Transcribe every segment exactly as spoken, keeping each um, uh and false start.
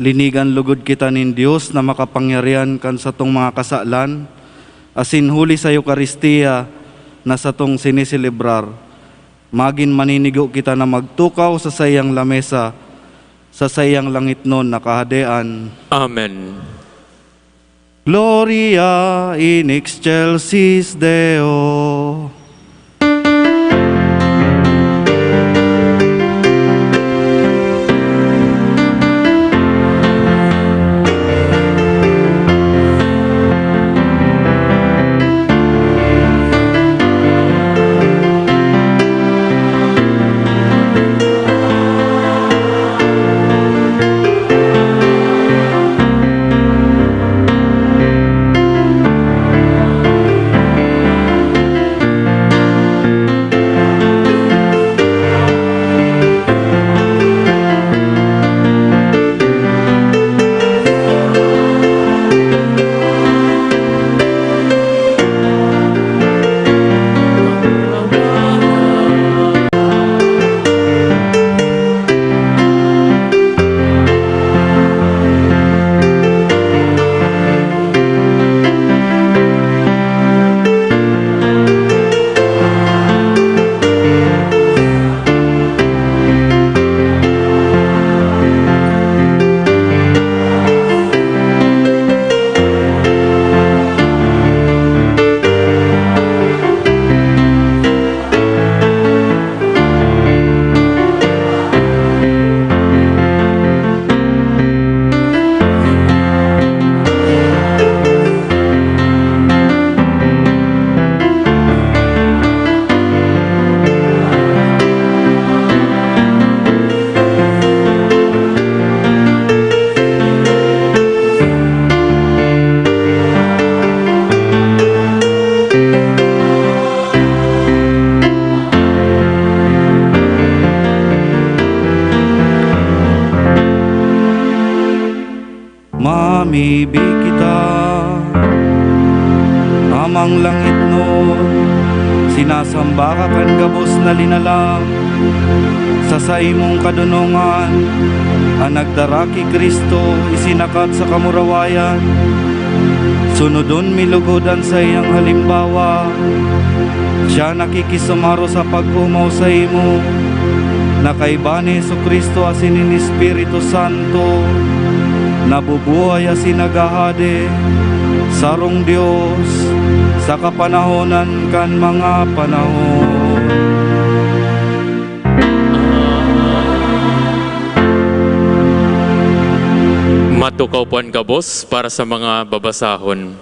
Linigan lugod kita nin Dios na makapangyarihan kan satong mga kasalan, asin huli sa Eukaristia na satong siniselebrar, magin maninigo kita na magtukaw sa saiyang lamesa, sa saiyang langitnon na Kahadean. Amen. Gloria in excelsis Deo. Mamibi kita, Amang langitnon, sinasamba ka kan gabos na linalang. Sa saimong kadonongan, an nagdara ki Cristo isinakat sa kamurawayan. Sunodon mi lugod an saiyang halimbawa. Siya nakikisumaro sa pag-omaw saimo, na kaiba ni Jesu-Cristo asin nin Espiritu Santo, nabubuhay asin naghahade, sarong Dios, sa kapanahonan kan mga panahon. Matukaw po an gabos para sa mga babasahon.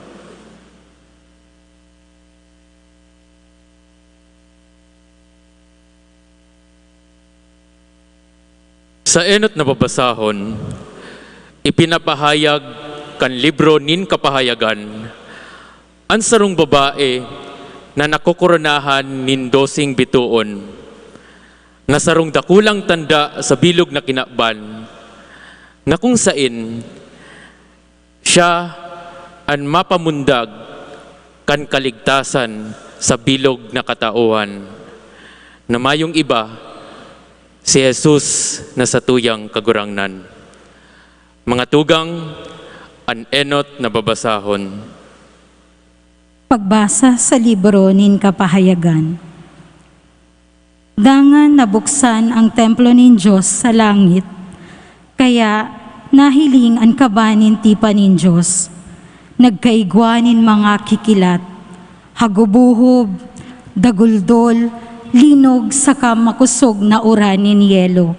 Sa enot na babasahon, ipinapahayag kan libro nin Kapahayagan an sarong babae na nakokoronahan nin doseng bitoon, na sarong dakulang tanda sa bilog na kinaban, na kung saen siya an mapamundag kan kaligtasan sa bilog na katauhan, na mayong iba, si Jesus na satuyang Kagurangnan. Mga tugang, an enot na babasahon. Pagbasa sa libro nin Kapahayagan. Dangan nabuksan ang templo nin Dios sa langit, kaya nahiling an kaba nin tipan nin Dios. Nagkaigwa nin mga kikilat, hagubohob, daguldol, linog, saka makosog na uran nin yelo.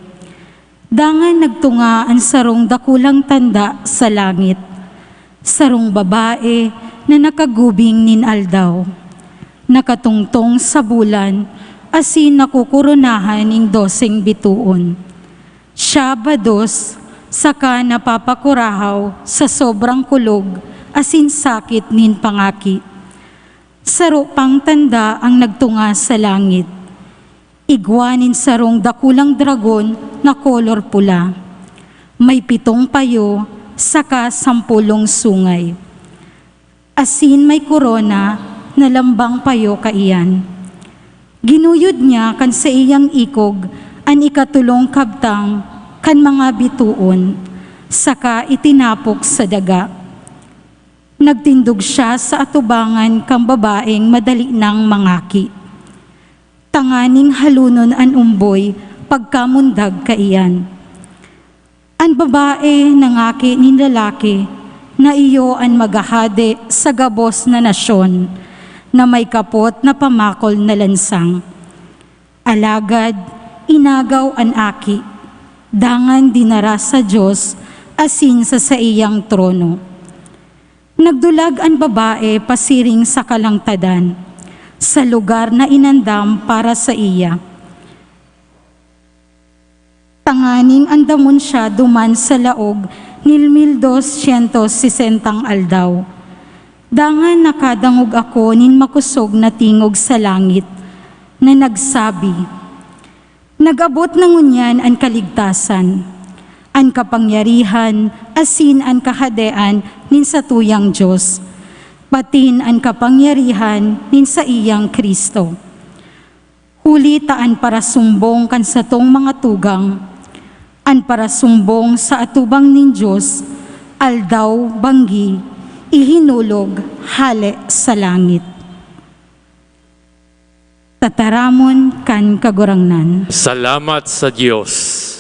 Dangan nagtunga an sarong dakulang tanda sa langit, sarong babae na nakagubing nin aldaw, nakatungtong sa bulan, asin nakokoronahan nin doseng bitoon. Siya bados saka napapakurahaw sa sobrang kulog asin sakit nin pangaki. Saro pang tanda ang nagtunga sa langit. Igwa nin sarong dakulang dragon na kolor pula. May pitong payo saka sampolong sungay. Asin may korona na lambang payo kaiyan. Ginuyod niya kan saiyang ikog an ikatolong kabtang kan mga bitoon, saka itinapok sa daga. Nagtindog siya sa atubangan kan babaeng madali nang mangaki, tanganing halonon an omboy pagkamundag kaiyan. An babae nangaki nin lalaki na iyo an maghahade sa gabos na nasyon na may kapot na pamakol na lansang. Alagad inagaw an aki, dangan dinara sa Dios asin sa saiyang trono. Nagdulag an babae pasiring sa kalangtadan, sa lugar na inandam para saiya, tanganing andamon siya duman sa laog nin mil dos syentos sesentang aldaw. Dangan nakadangog ako nin makosog na tingog sa langit na nagsabi, "Nag-abot na ngunyan an kaligtasan, an kapangyarihan asin an kahadean nin satuyang Dios, patin an kapangyarihan nin saiyang Cristo. Huli ta an parasumbong kan satong mga tugang, an parasumbong sa atubang nin Dios, aldaw-banggi, ihinulog hale sa langit." Tataramon kan Kagurangnan. Salamat sa Dios.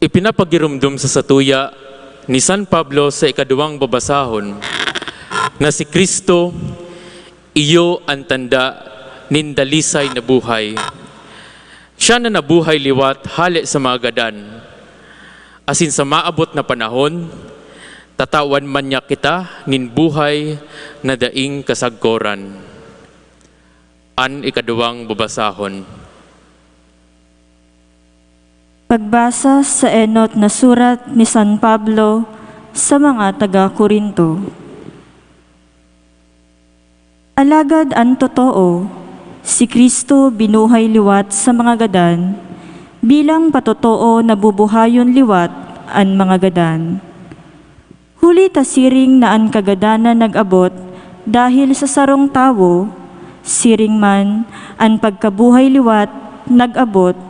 Pinapagiromdom sa satuya ni San Pablo sa ikaduwang babasahon na si Cristo iyo an tanda nin dalisay na buhay. Siya na nabuhay liwat hale sa mga gadan, asin sa maabot na panahon, tatawan man niya kita nin buhay na daing kasagkoran. An ikaduwang babasahon. Pagbasa sa enot na surat ni San Pablo sa mga taga Corinto. Alagad an totoo, si Cristo binuhay liwat sa mga gadan, bilang patotoo na bubuhayon liwat an mga gadan. Huli ta siring na an kagadanan nag-abot dahel sa sarong tawo, siring man an pagkabuhay liwat nag-abot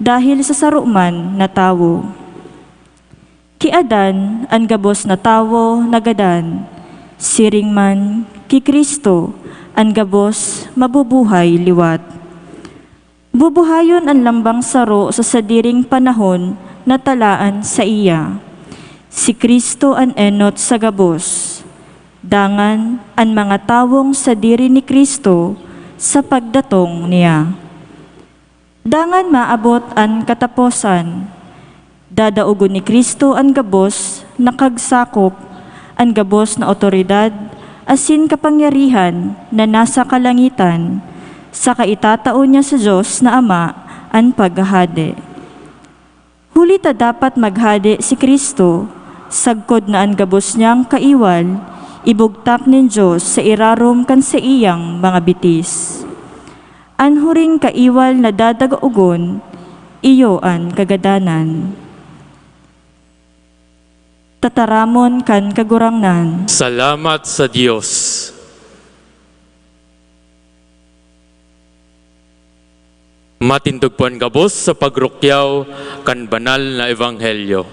dahel sa saro man na tawo. Ki Adan an gabos na tawo nagadan, siring man ki Cristo an gabos mabubuhay liwat. Bubuhayon an lambang saro sa sadiring panahon na talaan saiya. Si Cristo an enot sa gabos, dangan an mga tawong sadiri ni Cristo sa pagdatong niya. Dangan maabot an kataposan. Dadaogon ni Cristo an gabos na kagsakop, an gabos na awtoridad asin kapangyarihan na nasa kalangitan, saka itatao niya sa Dios na Ama an paghahade. Huli ta dapat maghade si Cristo, sagkod na an gabos niyang kaiwal ibugtak nin Dios sa irarom kan saiyang mga bitis. An huring kaiwal na dadaogon, iyo an kagadanan. Tataramon kan Kagurangnan. Salamat sa Dios. Matindog po an gabos sa pagrukyaw kan banal na ebanghelyo.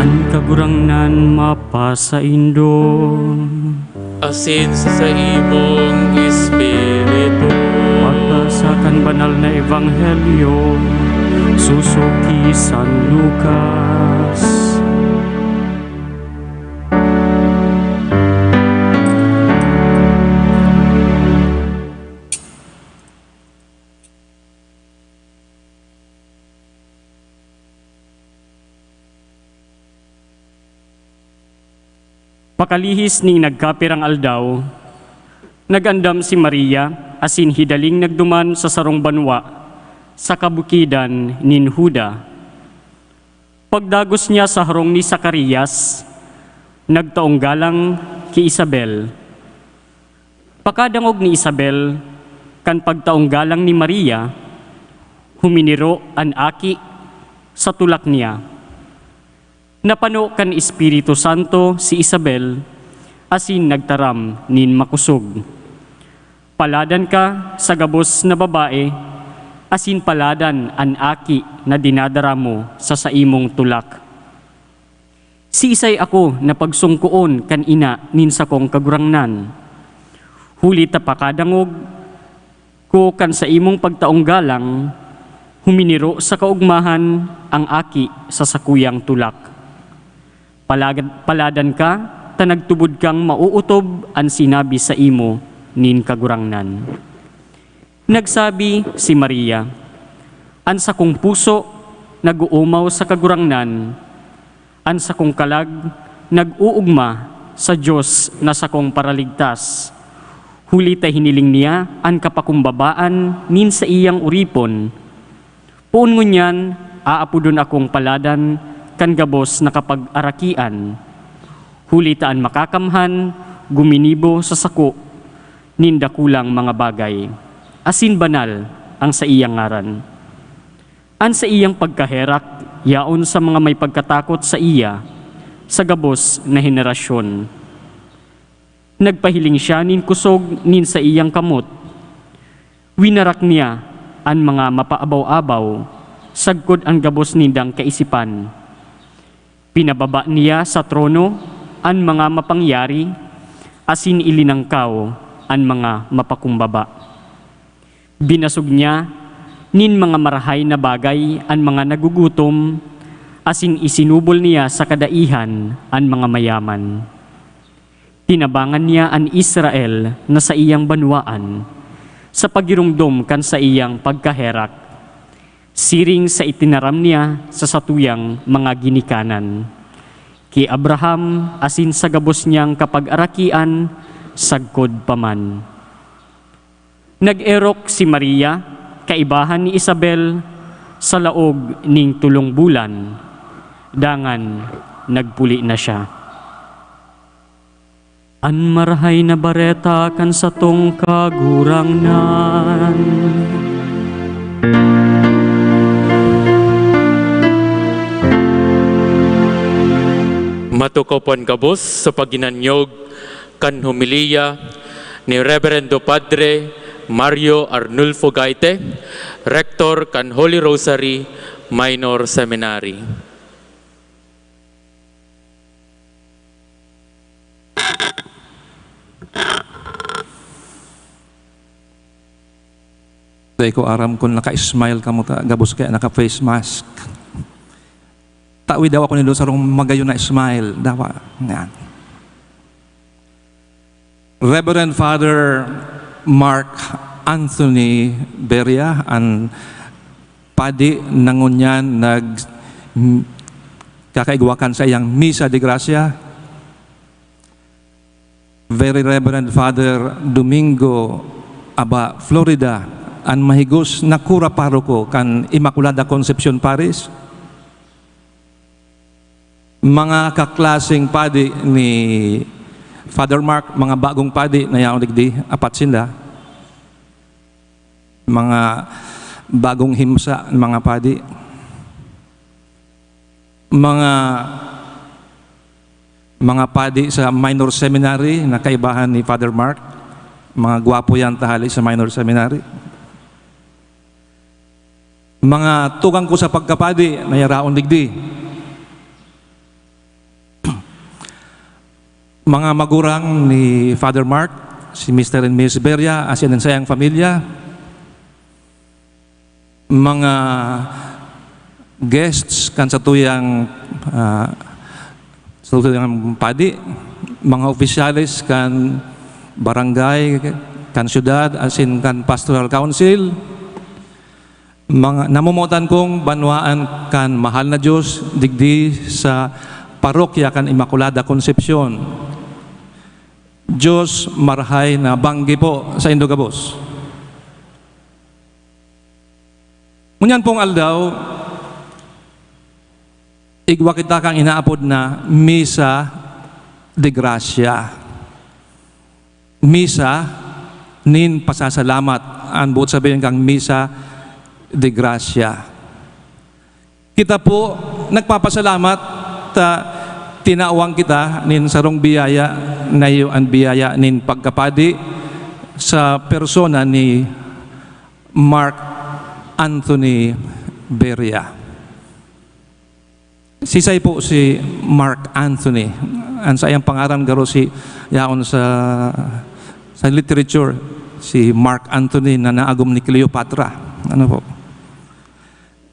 An Kagurangnan mapasaindo. Asin sa saimong espiritu. Pagbasa kan Banal na Ebanghelyo, susugo ki San Lucas. Pakalihis nin nagkapirang aldaw, nag-andam si Maria asin hidaling nagduman sa sarong banwa sa kabukidan nin Juda. Pagdagos niya sa harong ni Zacarias, nagtaong galang ki Isabel. Pakadangog ni Isabel kan pagtaong galang ni Maria, huminiro an aki sa tulak niya. Napano kan Espiritu Santo si Isabel asin nagtaram nin makosog, "Paladan ka sa gabos na babae, asin paladan an aki na dinadara mo sa saimong tulak. Siisay ako na pagsungkoon kan ina nin sakong kagurangnan? Huli ta pakadangog ko kan saimong pagtaong galang, huminiro sa kaogmahan ang aki sa sakuyang tulak. Palagad-, paladan ka ta nagtubod kang maootob an sinabi saimo nin Kagurangnan." Nagsabi si Maria, "An sakong puso nag-oomaw sa Kagurangnan, an sakong kalag nag-oogma sa Dios na sakong Paraligtas, huli ta hiniling niya an kapakumbabaan nin saiyang oripon. Poon ngunyan, aapodon akong paladan kan gabos na kapag-arakian, huli ta an Makakamhan guminibo sa sako nin dakulang mga bagay, asin banal an saiyang ngaran. An saiyang pagkaherak yaon sa mga may pagkatakot saiya sa gabos na henerasyon." Nagpahiling siya nin kosog nin saiyang kamot. Winarak niya an mga mapaabaw-abaw sagkod an gabos nindang kaisipan. Pinababa niya sa trono an mga mapangyari, asin ilinangkaw an mga mapakumbaba. Binasog niya nin mga marahay na bagay an mga nagugutom, asin isinubol niya sa kadaihan an mga mayaman. Tinabangan niya an Israel na saiyang banwaan, sa pagiromdom kan saiyang pagkaherak, siring sa itinaram niya sa satuyang mga ginikanan, ki Abraham asin sa gabos niyang kapag-arakian sagkod pa man. Nag-erok si Maria, kaibahan ni Isabel, sa laog ning tolong bulan, dangan nagpuli na siya. An Marahay na Bareta kan satong Kagurangnan. Matukaw po an gabos sa paghinanyog kan homilya ni Reverendo Padre Mario Arnulfo Gaite, Rektor kan Holy Rosary Minor Seminary. Dai ko aram kung naka-smile kamo ta gabos kaya naka-face mask. Tawi daw ako nindo sarong magayon na smile. Dawa. Yan. Reverend Father Mark Anthony Beria, an padi na ngunyan nag-, kakaigwa kan saiyang Misa de Gracia. Very Reverend Father Domingo Aba Florida, an mahigos na kura paroko kan Immaculada Concepcion Parish. Mga kaklaseng padi ni Father Mark, mga bagong padi na yaon digdi, apat sinda. Mga bagong himsa, mga padi. Mga, mga padi sa Minor Seminary na kaibahan ni Father Mark. Mga gwapo yan tahali sa Minor Seminary. Mga tugang ko sa pagkapadi na yaraon digdi. Mga magurang ni Father Mark, si Mister and Missus Beria, asin an sayang pamilya. Mga guests kan satuyang, ah, satuyang padi, mga opisyales kan barangay, kan syudad, asin kan pastoral council, mga namomotan kong banwaan kan mahal na Dios digdi sa parokya kan Immaculada Concepcion. Dios marahay na banggi po saindo gabos. Ngunyan pong aldaw, Igwa kita kan inaapod na Misa de Gracia. Misa nin pasasalamat. An boot sabihin kan Misa de Gracia. Kita po nagpapasalamat ta tinawan kita nin sarong biyaya, na iyo an biyaya nin pagkapadi sa persona ni Mark Anthony Beria. Sisay po si Mark Anthony? An saiyang pangaran garo si, yaon sa, sa literature, si Mark Anthony na naagom ni Cleopatra. Ano po?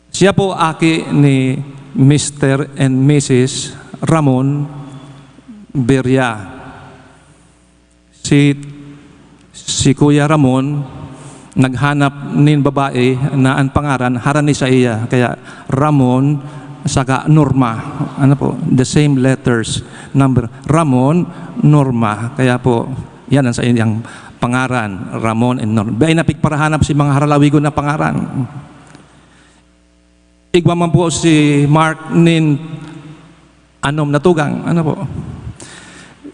Siya po aki ni Mister and Missus Ramon Beria. Si, si Kuya Ramon naghanap nin babae na an pangaran harani saiya. Kaya Ramon saka Norma. Ano po? The same letters, number. Ramon, Norma. Kaya po, yan ang saiyang pangaran, Ramon and Norma. Dai na pigparahanap si mga haralawigon na pangaran. Igwa man po si Mark nin anom na tugang. Ano po?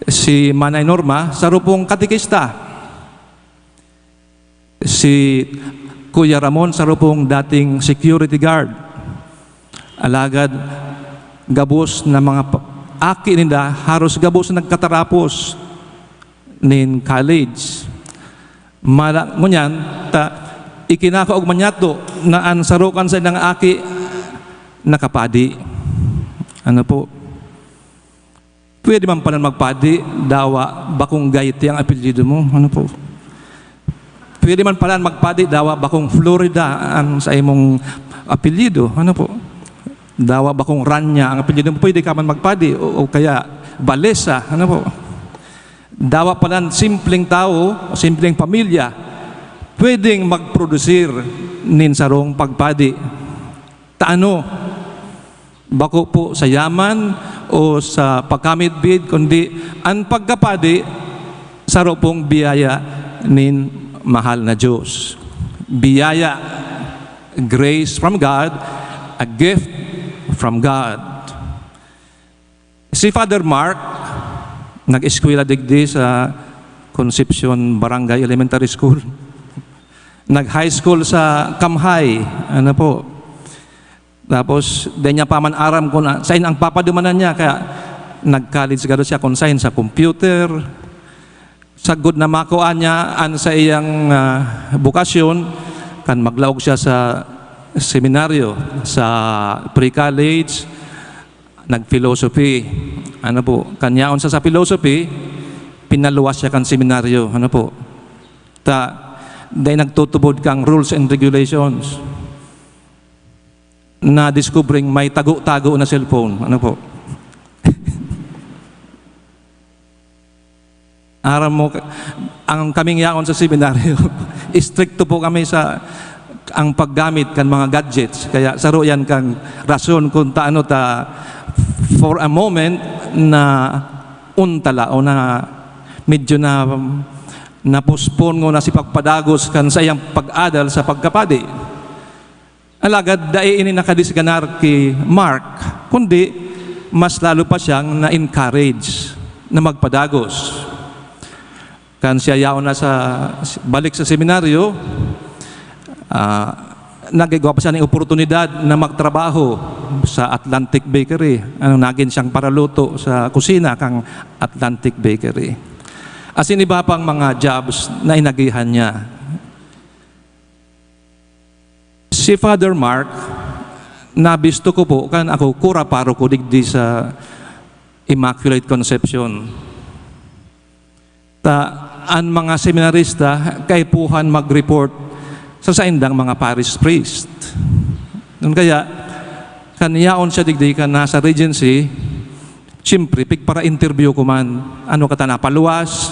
Si Manay Norma, saro pong katekista. Si Kuya Ramon, saro pong dating security guard. Alagad gabos na mga pa-, aki ninda, haros gabos na nagkatarapos nin college. Mala-, ngunyan, ta, ikinakaog man niyato na an saro kan saindang aki nakapadi. Ano po? Pwede man palan magpadi, dawa bakong Gaite ang apelyido mo. Ano po? Pwede man palan magpadi, dawa bakong Florida ang sa imong apelyido. Ano po? Dawa bakong Ranya ang apelyido mo. Pwede ka man magpadi o, o kaya Balesa. Ano po? Dawa palan simpleng tawo, simpleng pamilya, pwedeng magprodusir nin sarong pagpadi. Ta ano? Bako po sa yaman o sa pagkamidbid, kundi an pagkapadi, saro pong biyaya nin mahal na Diyos. Biyaya, grace from God, a gift from God. Si Father Mark, nag-eskwela digdi sa Concepcion Barangay Elementary School. Nag-high school sa Kamhay, ano po. Tapos, di niya pa man aram kung, ah, sain ang papadumanan niya, kaya nag-college gado siya kung sain, sa computer. Sagkod na makua niya an saiyang, ah, bokasyon, kan maglaog siya sa seminaryo, sa pre-college, nag-philosophy. Ano po, kan yaon sa, sa philosophy, pinaluwas siya kan seminaryo. Ano po, ta, dai nagtutubod kang rules and regulations. Nadiskubreng may tago-tago na cellphone. Ano po? Aram mo, ang kaming yaon sa seminaryo, istrikto po kami sa ang paggamit kan mga gadgets. Kaya saro yan kan rason kung taano ta, for a moment, na untala o na medyo na, na-postpone ngona si pagpadagos kan saiyang pag-adal sa pagkapadi. Alagad dai ini nakadisganar ki Mark, kundi mas lalo pa siyang na-encourage na magpadagos. Kan siya yaon na sa, balik sa seminaryo, ah, nagigwa pa siya nin oportunidad na magtrabaho sa Atlantic Bakery. Ano, nagin siyang paraluto sa kusina kan Atlantic Bakery. Asin iba pang mga jobs na inagihan niya. Si Father Mark, nabisto ko po kan ako kura paroko digdi sa Immaculate Concepcion. Ta, an mga seminarista kaipuhan mag-report sa saindang mga parish priest. Nun kaya, kan yaon siya digdi kan nasa Regency, siyempre, pigpara-interview ko man. Ano ka ta napaluwas?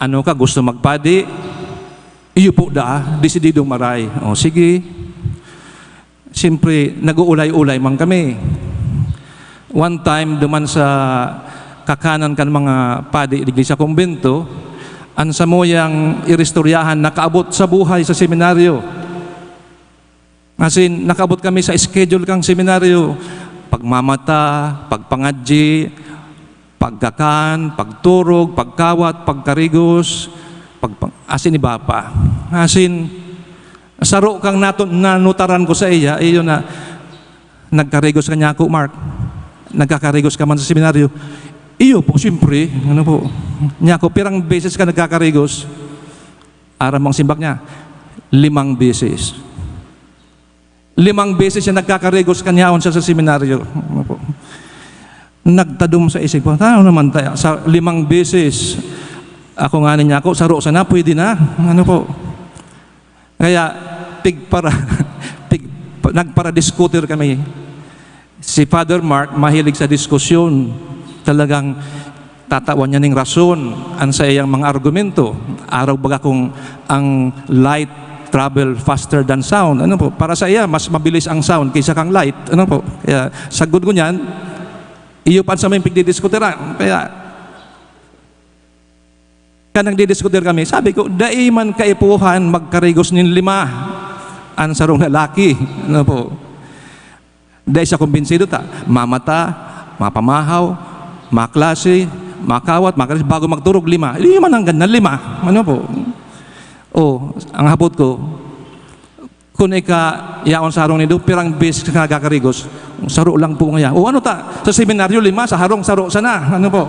Ano ka gusto magpadi? Iyo po da, desididong maray. O, sige. Siyempre, nag-uulay-ulay man kami. One time, duman sa kakanan kan mga padi digdi sa kumbento, an samuyang iristoryahan nakaabot sa buhay sa seminaryo. Asin, nakaabot kami sa schedule kan seminaryo. Pagmamata, pagpangadyi, pagkakan, pagturog, pagkawat, pagkarigos, pagpa-, asin iba pa. Asin, saro kang nato-, nanutaran ko sa iya, iyo na, "Nagkarigos ka niya ako, Mark? Nagkakarigos ka man sa seminaryo?" "Iyo po, siyempre." Ano po? Niya ako, "Pirang beses ka nagkakarigos?" Aram mong simbag niya, "Limang beses." Limang beses siya nagkakarigos kan yaon siya sa seminaryo. Ano po? Nagtadom sa isip ko, "Tano naman tayo? Sa limang beses, ako nga niya ako, saro sana, pwede na." Ano po? Kaya, pigpara-, pig-, nagpara-diskutir kami. Si Father Mark, mahilig sa diskusyon. Talagang tatawan niya ning rason an saiyang mga argumento. Arog baga kung ang light travel faster than sound. Ano po? Para sa iya, mas mabilis ang sound kaysa kang light. Ano po? Kaya, sagkod ko niyan, iyo pa sa may pigdidiskutiran. Kaya, kan nagdidiskutir kami, sabi ko, "Dai man kaipuhan magkarigos nin lima an sarong lalaki." Ano po? Dai siya kumbinsido ta, mamata, mapamahaw, maklase, makawat, maklase, bago magturog, lima. Lima nanggad na, lima. Ano po? Oh, ang hapot ko, kun ika yaon sa harong nindo, pirang beses ka nagkakarigos? "Saro lang po ngaya." "O ano ta? Sa seminaryo, lima, sa harong, saro sana." Ano po?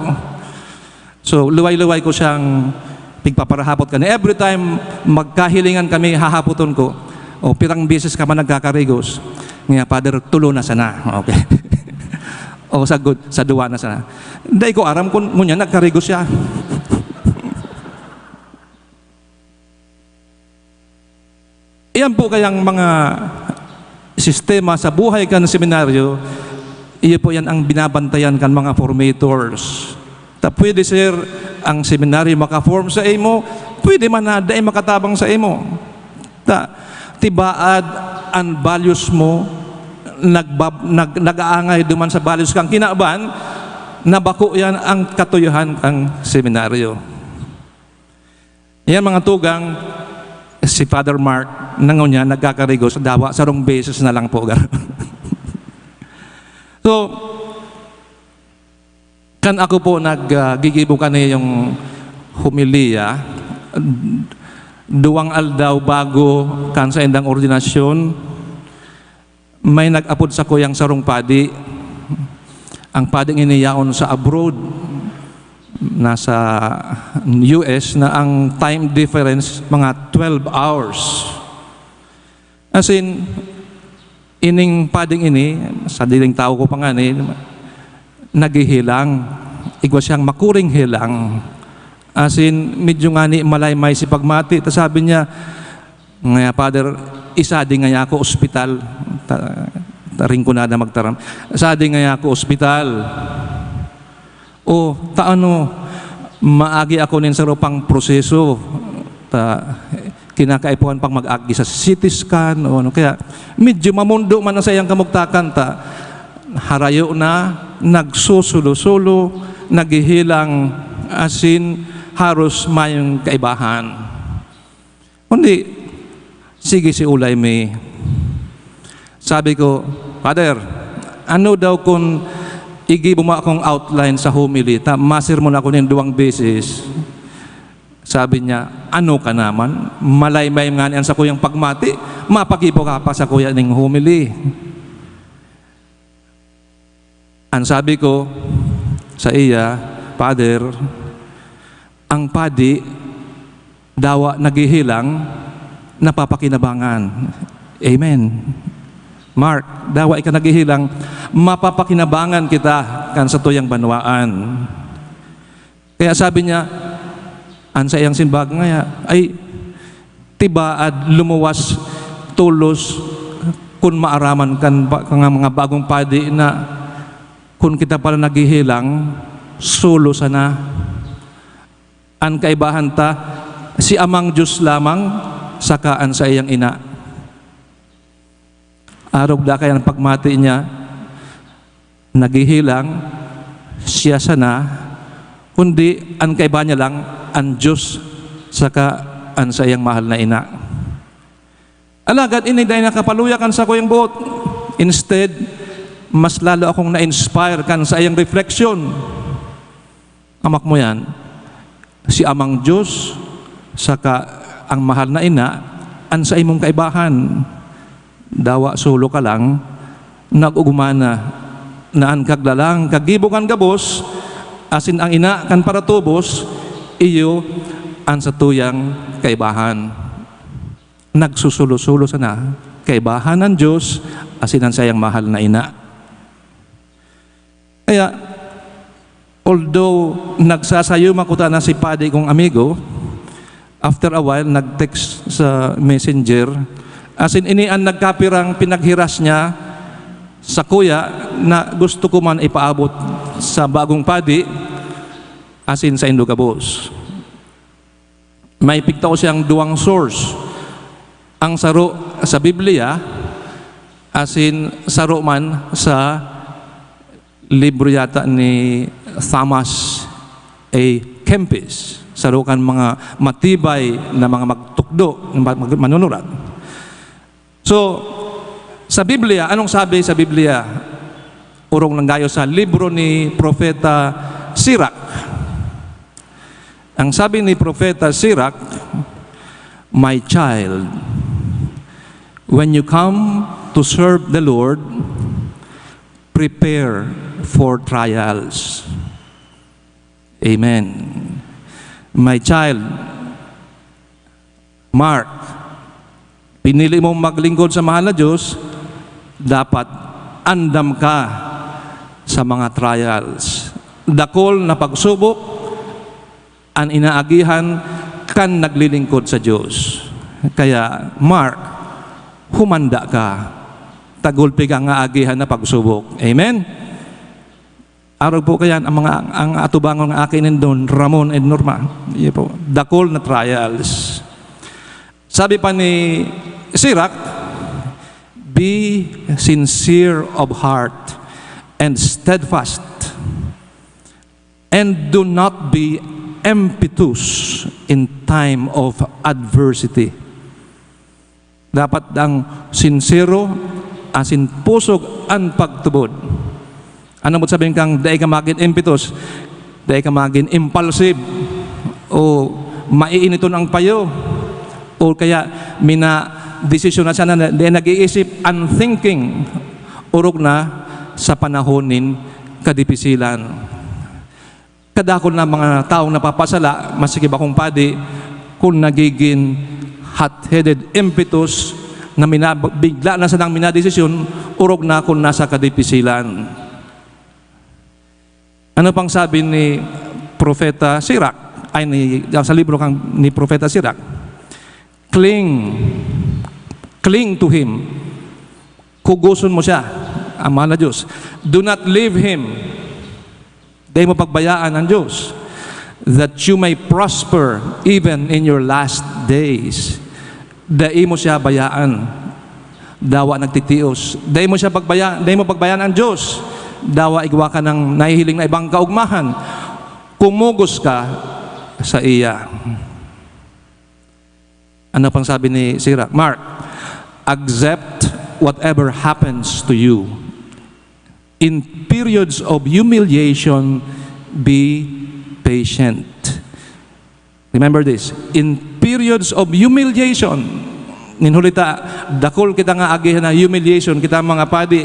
So, luway-luway ko siyang pigpaparahapot kani. Every time magkahilingan kami, hahapoton ko, "O, pirang beses ka man nagkakarigos?" Niya, "Father, tulo na sana." Okay. "O, sagkod, sa duwa na sana." Dai ko aram kung ngunyan nagkarigos siya. Iyan po kayang mga sistema sa buhay kan seminaryo, iyo po yan ang binabantayan kan mga formators. Ta pwede, sir, ang seminaryo maka-form sa imo, pwede man na dai makatabang sa imo. Ta tibaad an values mo, nagbab-, nag-, nag-aangay duman sa values kang kinaban, na bako yan ang katuyohan kang seminaryo. Yan, mga tugang, si Father Mark, na ngunyan nagkakarigos, dawa, sarong beses na lang po. So, kan ako po nag, ah, gigibo kaniyang homilya, duwang aldaw bago kan saindang ordinasyon, may nag-apod sakuyang sarong padi. Ang pading ini yaon sa abroad, nasa U S, na ang time difference, mga twelve hours. As in, ining pading ini, sadiring tawo ko pa ngani, naghihilang. Igwa siyang makuring hilang. As in, medyo ngani malaymay si pagmati. Ta sabi niya, "Ngaya, Father, isadi ngaya ako ospital." Ta-, ta ringkunada magtaram. "Isadi ngaya ako ospital. O, ta ano, maagi ako nin saro pang proseso. Ta kinakaipuhan pang mag-agi sa C T scan o ano." Kaya, medyo mamondo man ang saiyang kamugtakan, ta harayo na, nagsusulo-sulo, naghihilang, asin haros mayong kaibahan. Kundi, sige, si ulay mi. Sabi ko, "Father, ano daw kun igibo mo akong outline sa homily, ta masermon ako nin duwang beses?" Sabi niya, "Ano ka naman? Malaymay ngani an sakuyang pagmati, mapagibo ka pa sakuya ning homily." An sabi ko sa iya, "Father, ang padi dawa naghihilang, napapakinabangan." Amen. "Mark, dawa ika naghihilang, mapapakinabangan kita kan satuyang banwaan." Kaya sabi niya, an saiyang simbag ngaya, ay, tibaad lumuwas tolos kun maaraman kan ba-, kan mga bagong padi na kun kita pala naghihilang, solo sana. An kaibahan ta, si Amang Diyos lamang, saka an saiyang ina. Arog dakay an pagmati niya, naghihilang, siya sana, kundi an kaiba niya lang, an Diyos, saka an saiyang mahal na ina. Alagad ini dai nakapaluya kan sakuyang boot. Instead, Mas lalo akong na-inspire kan saiyang refleksyon. Amak mo yan, si Amang Diyos, saka ang mahal na ina, an saimong kaibahan. Dawa solo ka lang, nag-ogma na, na an kaglalang, kagibo kan gabos, asin ang ina kan paratubos, iyo an satuyang kaibahan. Nagsusulo-sulo sana, kaibahan an Diyos, asin an saiyang mahal na ina. Kaya, although nagsasayuma kuta na si padi kong amigo, after a while, nag-text sa messenger, asin ini an nagkapirang pinaghiras niya sakuya na gusto ko man ipaabot sa bagong padi, asin saindo gabos. May pigtao siyang duwang source. Ang saro sa Biblia, asin saro man sa libro yata ni Thomas A. Kempis. Saro kan mga matibay na mga magtukdo, mag-, mag-, manunurat. So, sa Biblia, anong sabi sa Biblia? Orog nang gayo sa libro ni Propeta Sirach. Ang sabi ni Propeta Sirach, "My child, when you come to serve the Lord, prepare for trials." Amen. My child, Mark, pinili mong maglingkod sa mahal na Diyos, dapat andam ka sa mga trials. Dakul na pagsubok an inaagihan kan naglilingkod sa Diyos. Kaya, Mark, humanda ka. Tagulpi ka nga agihan na pagsubok. Amen? Arog po kayan, ang mga, ang atubangon nga aki nindon, Ramon and Norma. Iyo po, dakul na trials. Sabi pa ni Sirach, "Be sincere of heart and steadfast, and do not be impetuous in time of adversity." Dapat ang sinsero asin pusog an pagtubod. Ano mo sabihin kang dai ka magin impetus, dai ka magin impulsive, o maiiniton ang payo, o kaya mina-desisyon na sana, dai nag-iisip, unthinking, orog na sa panahon nin kadipisilan. Kadakul na mga tawong napapasala, maski bakong padi, kun nagigin hot-headed impetus na mina-, bigla na sanang minadesisyon, orog na kun nasa kadipisilan. Ano pang sabi ni Propeta Sirach? Ay, ni, sa libro kang, ni Propeta Sirach, "Cling, cling to Him." Kugoson mo siya, ang mahal na Diyos. Do not leave Him. Dai mo pagbayaan ang Diyos. "That you may prosper even in your last days." Dai mo siya bayaan. Dawa nagtitios. Dai mo siya pagbaya-, dai mo pagbayaan ang Diyos. Dawa igwa ka ng nahihiling na ibang kaugmahan. Kumugos ka sa iya. Ano pang sabi ni Sirach? Mark, "Accept whatever happens to you. In periods of humiliation, be patient." Remember this, in periods of humiliation, nin huli ta, dakul kita nga agi na humiliation, kita mga padi,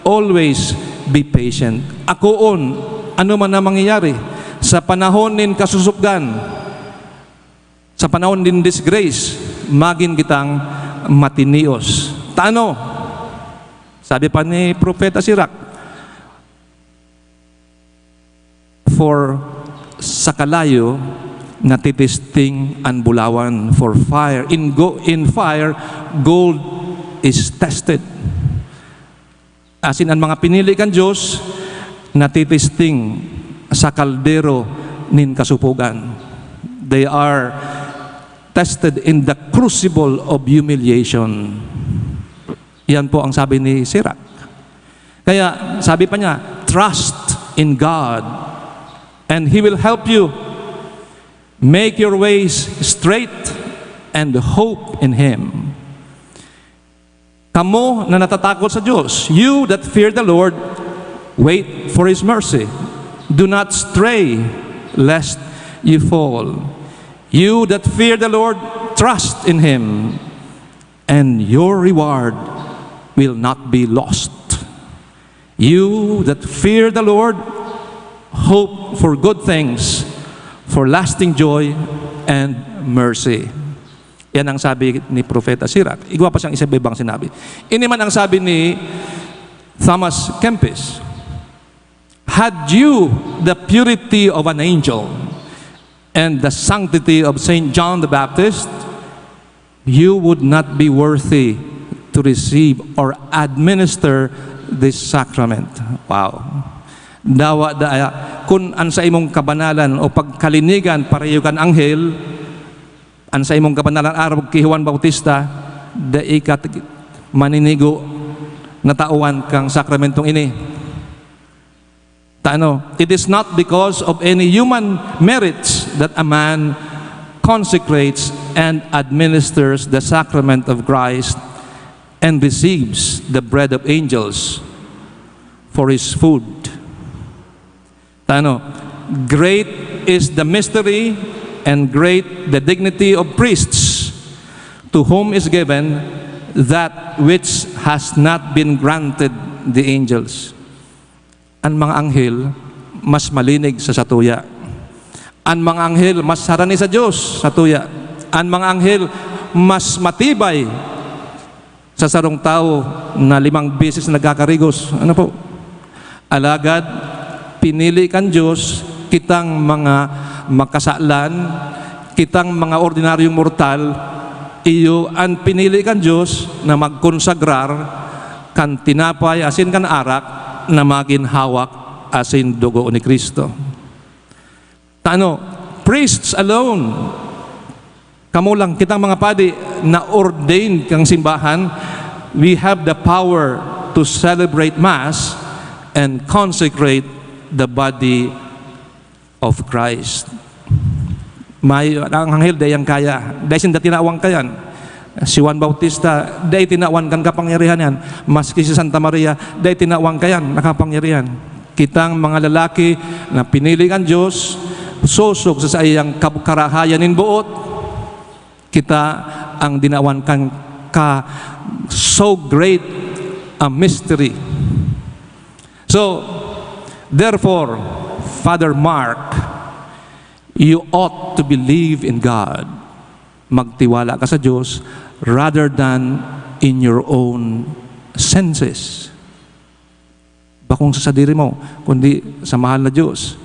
always be patient. Akoon, ano man na mangyayari, sa panahon nin kasusukgan, sa panahon nin disgrace, magin kitang matinios. Tano? Sabi pa ni Propeta Sirach, "For sa kalayo, natitesting an bulawan. For fire, in go-, in fire, gold is tested." Asin an mga pinili kan Diyos, natitesting sa kaldero nin kasupogan. They are tested in the crucible of humiliation. Yan po ang sabi ni Sirach. Kaya sabi pa niya, "Trust in God, and He will help you. Make your ways straight and hope in Him." Kamo na natatakot sa Diyos, you that fear the Lord, wait for His mercy. Do not stray, lest you fall. You that fear the Lord, trust in Him, and your reward will not be lost. You that fear the Lord, hope for good things, for lasting joy and mercy. Yan ang sabi ni Propeta Sirach. Igwa pa siyang isa ibang sinabi. Ini man ang sabi ni Thomas Kempis, "Had you the purity of an angel and the sanctity of Saint John the Baptist, you would not be worthy to receive or administer this sacrament." Wow. Dawa da, kun an sa imong kabanalan o pagkalinigan pareho kan anghel, an sa imong kabanalan arog ki Juan Bautista, dai ka t-, maninigo na tawan kang sakramentong ini. Tano, it is not because of any human merits that a man consecrates and administers the sacrament of Christ and receives the bread of angels for his food. Tano, great is the mystery and great the dignity of priests, to whom is given that which has not been granted the angels. An mga anghel mas malinig sa satuya. An mga anghel mas harani sa Dios satuya. An mga anghel mas matibay sa sarong tawo na limang beses nagkakarigos. Ano po? Alagad, pinili kan Dios kitang mga makasalan, kitang mga ordinaryong mortal, iyo an pinili kan Dios na magkonsagrar kan tinapay asin kan arak na magin hawak asin dugo ni Cristo. Tano, priests alone, kamo lang, kitang mga padi na ordained kang simbahan, we have the power to celebrate Mass and consecrate the body of Christ. May, ang anghel, dai yan kaya. Dai sinda tinawang kayan. Si Juan Bautista, dai tinawan kan kapangyarihan yan. Maski si Santa Maria, dai tinawan kayan na kapangyarihan. Kitang mga lalaki na pinili kan Dios, sosog sa saiyang kab-, karahayan nin boot, kita ang dinawan kan ka, so great a mystery. So, therefore, Father Mark, you ought to believe in God. Magtiwala ka sa Dios rather than in your own senses. Bakong sa sadiri mo, kundi sa mahal na Dios.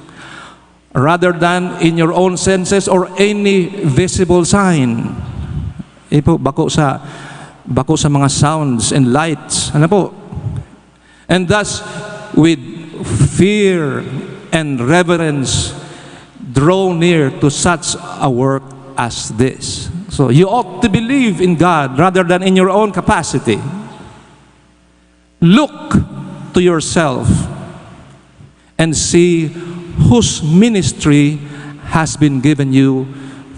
Rather than in your own senses or any visible sign. Ipo, bako sa, bako sa mga sounds and lights. Ano po? And thus, with fear and reverence, draw near to such a work as this. So, you ought to believe in God rather than in your own capacity. Look to yourself and see whose ministry has been given you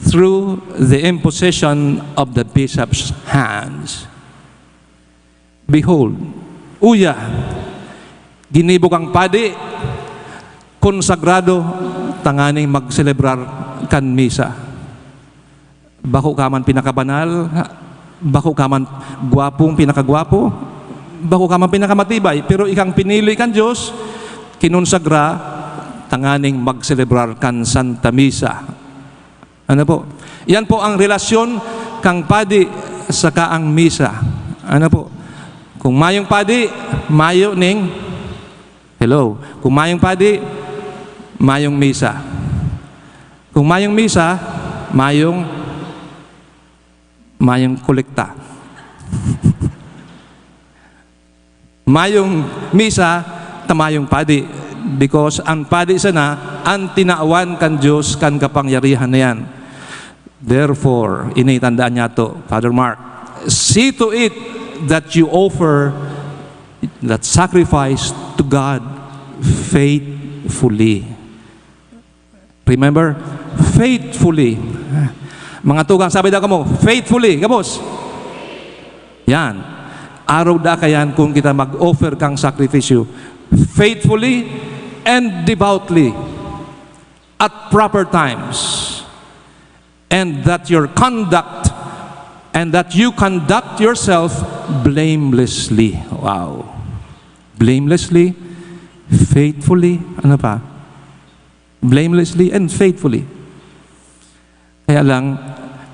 through the imposition of the bishop's hands. Behold, uya, ginibo kang padi, konsagrado, tanganing magselebrar kan misa. Bako ka man pinakabanal, bako ka man gwapong pinakagwapo, bako ka man pinakamatibay, pero ikang pinili kan Dios, kinonsagra, tanganing magselebrar kan Santa Misa. Ano po? Yan po ang relasyon kang padi saka ang misa. Ano po? Kung mayong padi, mayo ning, hello. Kung mayong padi, mayong misa. Kung mayong misa, mayong, mayong kolekta. Mayong misa, ta mayong padi. Because ang padi sana, ang tinawan kan Dios kan kapangyarihan na yan. Therefore, ini tandaan niyato, Father Mark, see to it that you offer that sacrifice to God faithfully. Remember, faithfully. Mga tugang, sabi daw kamo, faithfully. Gabos. Yan. Arog daa kaiyan kun kita mag-offer kan sakripisyo faithfully and devoutly at proper times, and that your conduct, and that you conduct yourself blamelessly. Wow. Blamelessly, faithfully, ano pa? Blamelessly and faithfully. Kaya lang,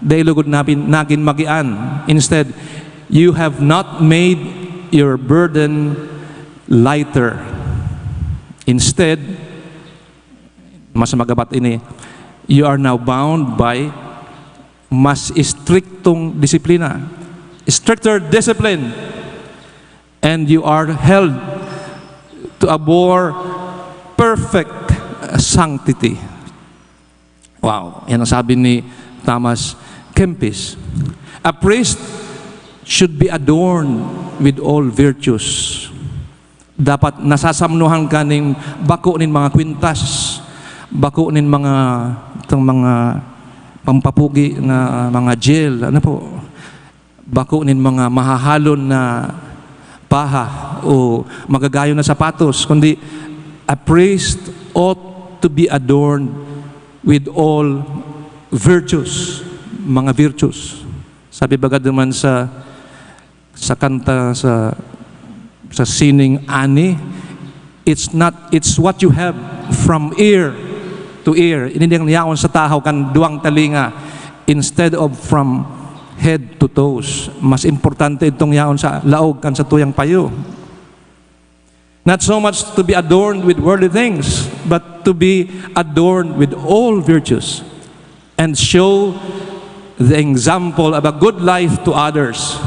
dai lugod napin-, nagin magian. Instead, you have not made your burden lighter. Instead, mas magabat ini, you are now bound by mas istriktong disiplina. Stricter discipline. And you are held to a more perfect sanctity. Wow, yan ang sabi ni Thomas Kempis. A priest should be adorned with all virtues. Dapat nasasamnuhan ka nin bako nin mga kwintas, bako nin mga, itong mga pampapugi na mga gel, ano po, bako nin mga mahahalon na paha o magagayon na sapatos, kundi a priest ought to be adorned with all virtues, mga virtues. Sabi baga naman sa, sa kanta sa, sa sining ani, "It's not, it's what you have from ear to ear." Ini ang yaon sa tahaw kan duwang talinga instead of from head to toes. Mas importante itong yaon sa laog kan satuyang payo. Not so much to be adorned with worldly things, but to be adorned with all virtues and show the example of a good life to others.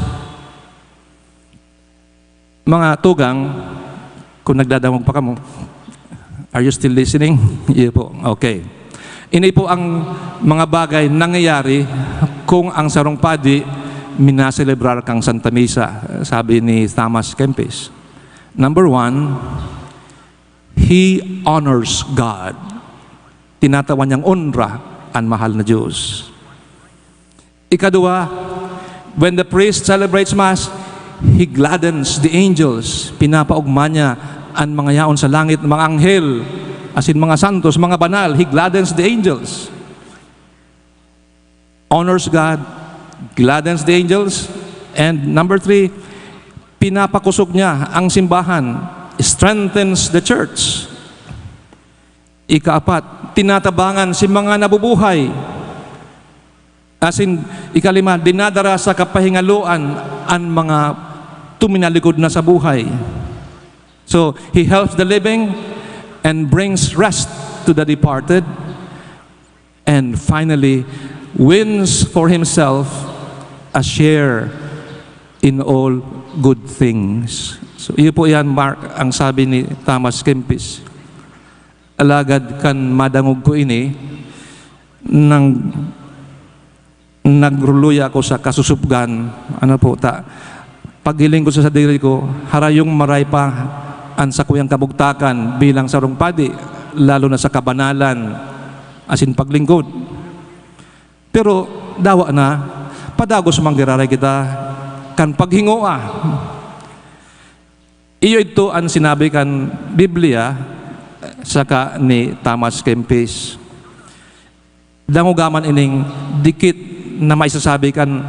Mga tugang, kung nagdadangog pa kamo, are you still listening? Iyo po. Okay. Ini po ang mga bagay nangyayari kung ang sarong padi minaselebrar kan Santa Misa, sabi ni Thomas Kempis. Number one, he honors God. Tinatawan niyang onra an mahal na Diyos. Ikaduwa, when the priest celebrates Mass, he gladdens the angels. Pinapaogma niya an mga yaon sa langit, mga anghel, asin mga santos, mga banal. He gladdens the angels. Honors God, gladdens the angels, and number three, pinapakosog niya ang simbahan, strengthens the church. Ikaapat, tinatabangan si mga nabubuhay. Asin, ikalima, dinadara sa kapahingaloan an mga tuminalikod na sa buhay. So, he helps the living and brings rest to the departed. And finally, wins for himself a share in all good things. So, iyo po yan, Mark, ang sabi ni Thomas Kempis. Alagad kan madangog ko ini, nang, nagruluya ako sa kasusupgan. Ano po, ta, paghiling ko sa sadiri ko, harayong maray pa an sakuyang kabugtakan bilang sarong padi, lalo na sa kabanalan asin paglingkod. Pero dawa na, padagos man giraray kita kan paghingoa. Iyo idto an sinabi kan Biblia saka ni Thomas Kempis. Dangoga man ining dikit na maisasabi kan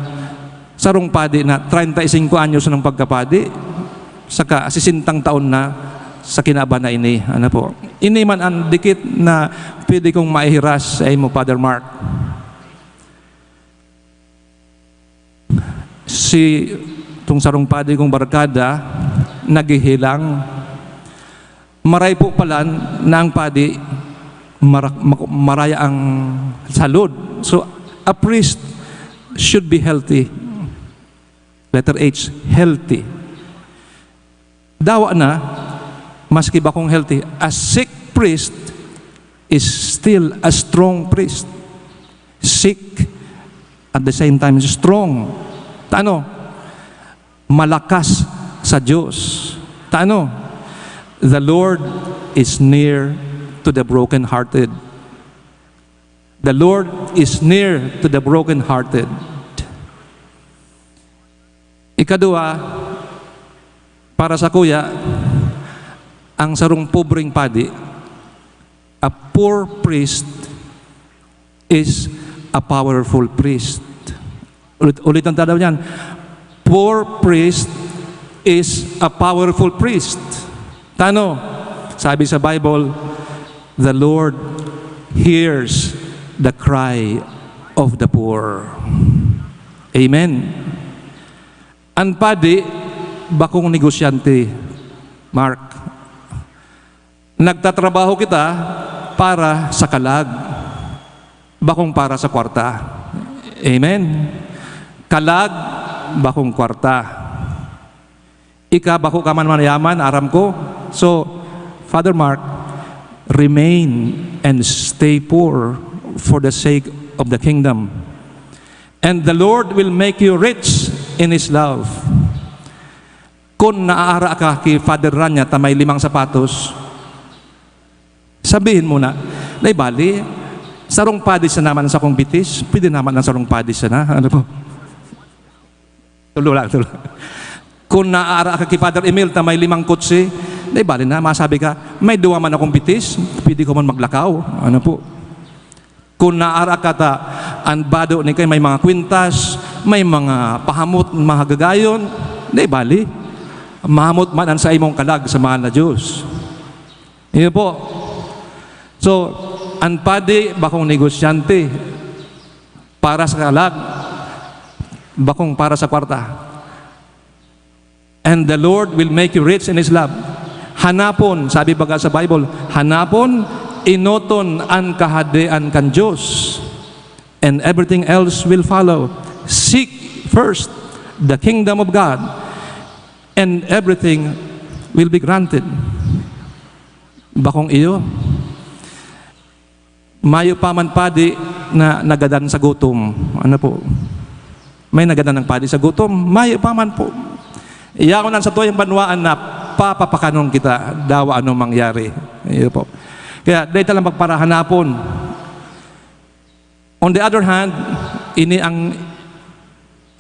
sarong padi na treinta y cinco anyos nang pagkapadi, saka sesentang taon na sa kinaban na ini. Ano po? Ini man an dikit na pwede kong maihiras sa imo, Father Mark. Si, itong sarong padi kong barkada, naghihilang. Maray po pala na ang padi, mara-, mak-, maraya ang salud. So, a priest should be healthy. Letter H, healthy. Dawa na, maski bakong healthy, a sick priest is still a strong priest. Sick, at the same time, strong. Tano? Malakas sa Diyos. Tano? The Lord is near to the brokenhearted. The Lord is near to the brokenhearted. Ikadua, Para sa kuya, ang sarong pobreng padi, a poor priest is a powerful priest. Ulit, ulit ang tadaw niyan. Poor priest is a powerful priest. Tano, sabi sa Bible, "The Lord hears the cry of the poor." Amen. An padi, bakong negosyante, Mark. Nagtatrabaho kita para sa kalag, bakong para sa kwarta. Amen? Kalag, bakong kwarta. Ika, bako ka man mayaman, aram ko. So, Father Mark, remain and stay poor for the sake of the kingdom. And the Lord will make you rich in His love. Kun naara ka ki Father Ranya ta may limang sapatos, sabihin mo na, "Nay, bali, sarong padi sana man sa kong bitis, pwede naman ang sarong padi sana." Ano po? Tulo lang, tulo. Kun naara ka ki Father Emil ta may limang kotse, "Nay, bali na, masabi ka, may duwa man akong bitis, pwede ko man maglakaw." Ano po? Kun naara ka ta, an bado ni kay may mga kwintas, may mga pahamot, mahagagayon, di bali. Mahamot man an saimong kalag sa mahal na Diyos. Iyo po. So, an padi bakong negosyante para sa kalag, bakong para sa kwarta. And the Lord will make you rich in His love. Hanapon, sabi baga sa Bible, hanapon, enoton an Kahadean kan Diyos, and everything else will follow. Seek first the kingdom of God, and everything will be granted. Bakong iyo. Mayo pa man padi na nagadan sa gutom. Ano po? May nagadan ng padi sa gutom? Mayo pa man po. Yaon ang satuyang banwaan na papapakanon kita, dawa anong mangyari. Iyo po. Kaya, dahil talang magparahanapon. On the other hand, ini ang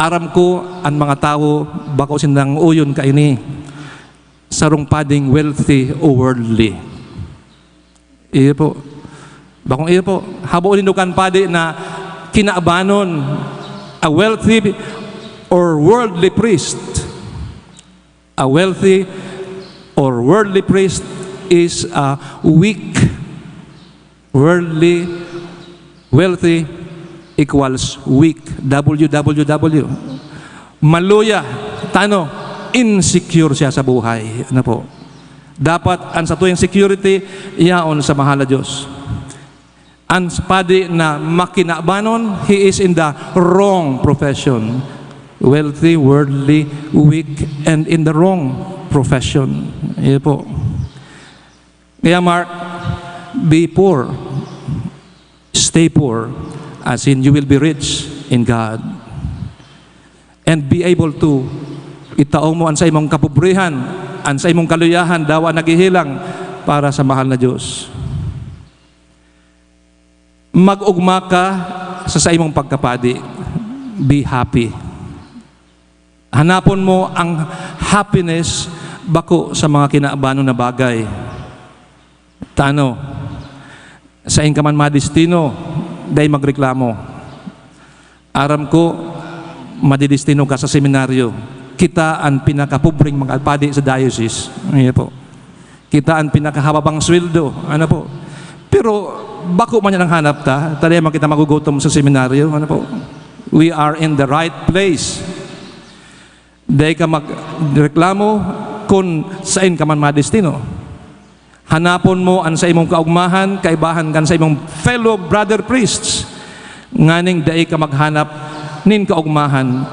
aram ko, ang mga tawo, bako sindang uyon kaini. Sarong pading wealthy o worldly. Iyo po. Bakong iyo po. Habo nindo kan padi na kinabanon, a wealthy or worldly priest. A wealthy or worldly priest is a weak, worldly, wealthy equals weak. W W W. Maluya, tano, insecure siya sa buhay. Ano po? Dapat ang satuyang security, yaon sa mahal na Diyos. Ang padi na makinabanon, he is in the wrong profession. Wealthy, worldly, weak, and in the wrong profession. Iyo po. Kaya Mark, be poor. Stay poor. As in, you will be rich in God. And be able to itao mo an saimong kapobrihan, an saimong kaluyahan, dawa naghihilang para sa mahal na Diyos. Mag-ugma ka sa saimong pagkapadi. Be happy. Hanapon mo ang happiness bako sa mga kinabanon na bagay. Tano, sain ka man madestino, dai magreklamo. Aram ko, madidestino ka sa seminaryo. Kita an pinakapobreng mga padi sa diocese. Ayan po. Kita an pinakahababang sweldo. Ano po? Pero bako man yan ang hanap ta. Tadi man kita magugutom sa seminaryo. Ano po? We are in the right place. Dai ka magreklamo kun sain ka man madestino. Hanapon mo an saimong kaugmahan kaibahan kan saimong fellow brother priests, nganing dai ka maghanap nin kaugmahan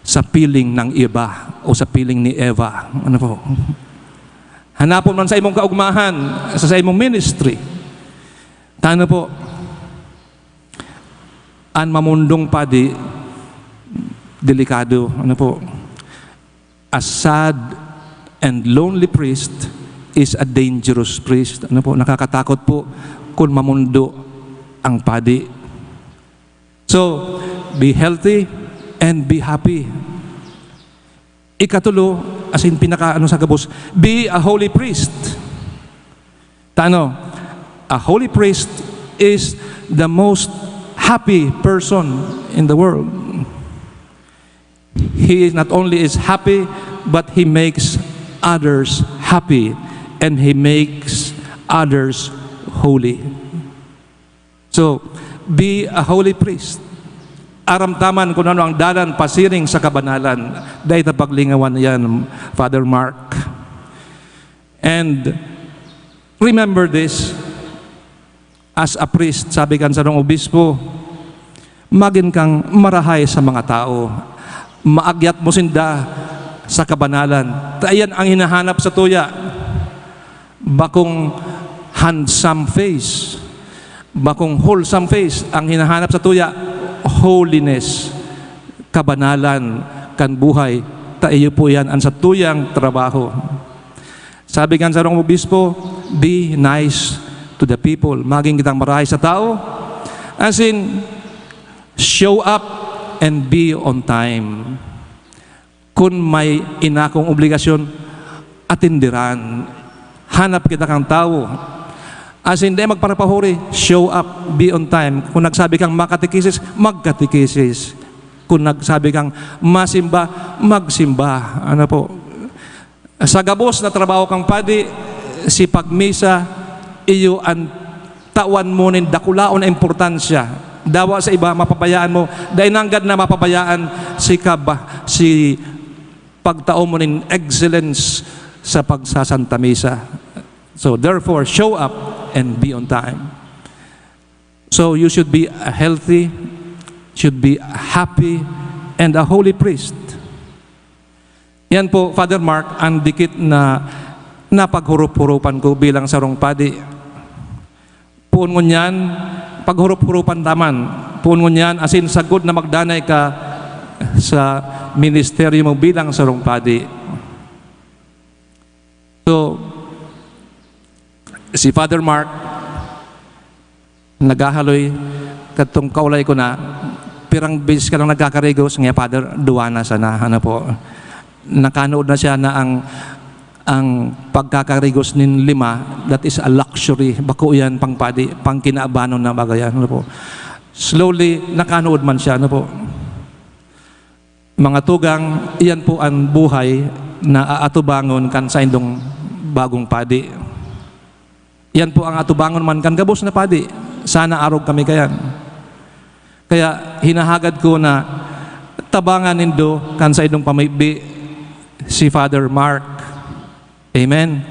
sa piling ng iba o sa piling ni Eva. Ano po? Hanapon man sa imong kaugmahan, sa, sa imong ministry. Tano po, an mamundong padi, delikado. Ano po? A sad and lonely priest is a dangerous priest. Ano po? Nakakatakot po kung mamundo ang padi. So, be healthy and be happy. Ikatulo, As in, pinaka ano sa gabos, be a holy priest. Tano, a holy priest is the most happy person in the world. He is not only is happy, but he makes others happy, and he makes others holy. So, be a holy priest. Aram ta man kung ano ang dalan pasiring sa kabanalan. Dai ta paglingawan yan, Father Mark. And remember this, as a priest, sabi kan sarong obispo, magin kang marahay sa mga tao. Maagyat mo sinda sa kabanalan. Ta iyan ang hinahanap sa tuya. Bakong handsome face, bakong wholesome face ang hinahanap sa tuya, holiness, kabanalan kan buhay. Ta iyo po yan ang satuyang trabaho. Sabi kan sarong obispo, "Be nice to the people." Magin kitang marahay sa tao. As in, show up and be on time. Kun may inakong obligasyon, atenderan. Hanap kita kan tawo. As in, di magparapahuri, show up, be on time. Kung nagsabi kang makatekisis, magkatekisis. Kung nagsabi kang masimba, magsimba. Ano po? Sa gabos na trabaho kang padi, si pagmisa, iyo an tawan mo nin dakulaon na importansya. Dawa sa iba, mapabayaan mo. Dai nanggad na mapabayaan si kaba, si pagtao mo nin excellence sa pagsasanta misa. So, therefore, show up and be on time. So, you should be a healthy, should be a happy, and a holy priest. Yan po, Father Mark, ang dikit na napaghurup-hurupan ko bilang sarong padi. Poon ngunyan, paghurup-hurupan ta man. Poon ngunyan, asin sagkod na magdanay ka sa ministeryo mo bilang sarong padi. So, si Father Mark, naghahaloy, kadtong kaulay ko na, "Pirang beses ka lang nagkakarigos?" Nga, "Father, duwa na sana." Ano po? Nakanood na siya na ang, ang pagkakarigos nin lima, that is a luxury. Bako yan pang padi, pang kinaabanon na bagay. Ano po? Slowly, nakanood man siya. Ano po? Mga tugang, iyan po an buhay na aatubangon kan saindong bagong padi. Iyan po ang atubangon man kan gabos na padi. Sana arog kami kayan. Kaya hinahagad ko na tabangan nindo kan saindong pamibi si Father Mark. Amen.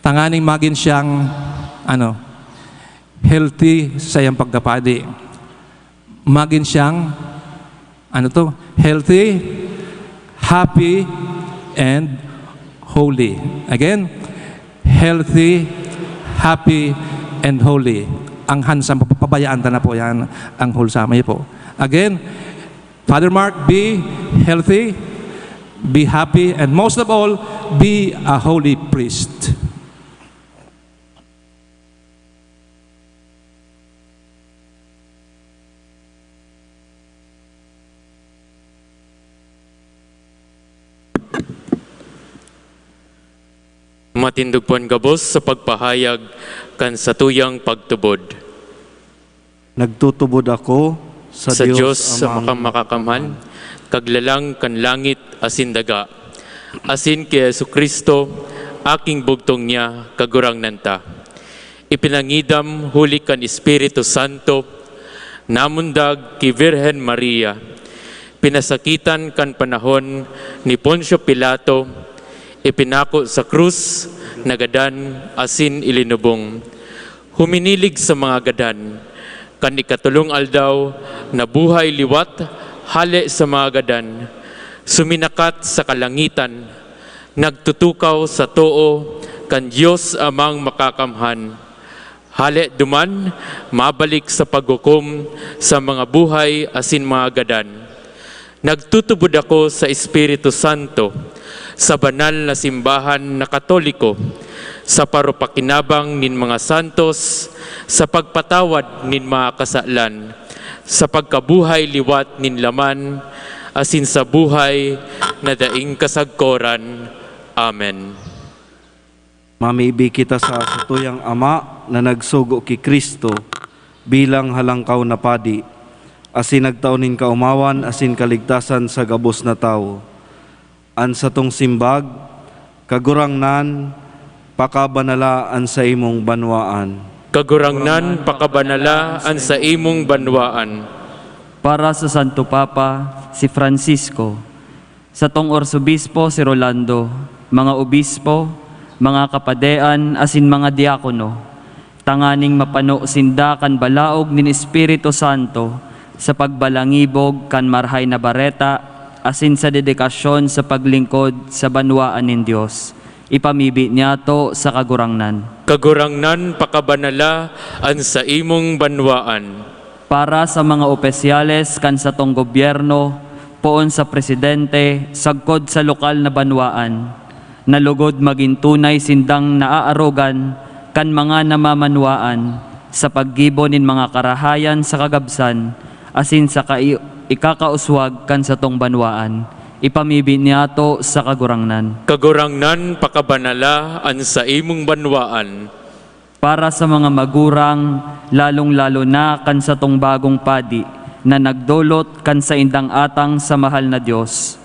Tanganing magin siyang, ano, healthy sa iyang pagkapadi. Magin siyang, ano to? Healthy, happy, and holy. Again, healthy, happy, and holy. Ang handsome, pabayaan ta na po yan, ang wholesome po. Again, Father Mark, be healthy, be happy, and most of all, be a holy priest. Matindog po an gabos sa pagpahayag kan satuyang pagtubod. Nagtutubod ako sa Sa Dios Dios sa Amang Makakamhan, Kaglalang kan langit asin daga, asin ki Jesu-Cristo, aking bugtong niya, Kagurangnan ta. Ipinangidam huli kan Espiritu Santo, namundag ki Virgen Maria, pinasakitan kan panahon ni Poncio Pilato, ipinako sa krus, nagadan, asin ilinubong. Huminilig sa mga gadan. Kan ikatolong aldaw, nabuhay liwat hale sa mga gadan. Suminakat sa kalangitan. Nagtutukaw sa too kan Dios Amang Makakamhan. Hale duman, mabalik sa paghukom sa mga buhay asin mga gadan. Nagtutubod ako sa Espiritu Santo, sa banal na simbahan na Katoliko, sa paropakinabang nin mga santos, sa pagpatawad nin mga kasalan, sa pagkabuhay liwat nin laman, asin sa buhay na daing kasagkoran. Amen. Mamibi kita sa satuyang Ama na nagsugo ki Cristo bilang Halangkaw na Padi, asin nagtao nin kaomawan asin kaligtasan sa gabos na tawo. An satong simbag: Kagurangnan, pakabanala an saimong banwaan. Kagurangnan, pakabanala an saimong banwaan. Para sa Santo Papa, si Francisco, satong Arsobispo, si Rolando, mga obispo, mga kapadean, asin mga diakono, tanganing mapano sinda kan balaog nin Espiritu Santo sa pagbalangibog kan Marahay na Bareta asin sa dedikasyon sa paglingkod sa banwaan nin Dios. Ipamibi niyato sa Kagurangnan. Kagurangnan, pakabanala an saimong banwaan. Para sa mga opisyales kan satong gobyerno, poon sa presidente, sagkod sa lokal na banwaan, na logod magin tunay sindang naaarogan kan mga namamanwaan sa paggibo nin mga karahayan sa kagabsan asin sa kai-, ikakauswag kan satong banwaan. Ipamibi niyato sa Kagurangnan. Kagurangnan, pakabanala an saimong banwaan. Para sa mga magurang, lalong-lalo na kan satong bagong padi na nagdolot kan saindang atang sa mahal na Dios,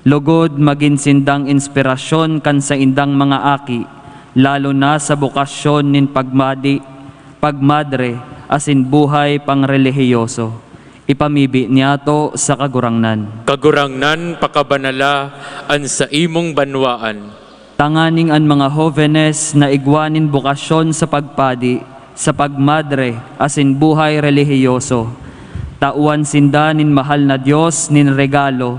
logod magin sindang inspirasyon kan saindang mga aki, lalo na sa bokasyon nin pagmadi, pagmadre, asin buhay pangrelihiyoso. Ipamibi niyato sa Kagurangnan. Kagurangnan, pakabanala an saimong banwaan. Tanganing an mga hovenes na igwa nin bokasyon sa pagpadi, sa pagmadre, asin buhay relihiyoso, tawan sinda nin mahal na Dios nin regalo,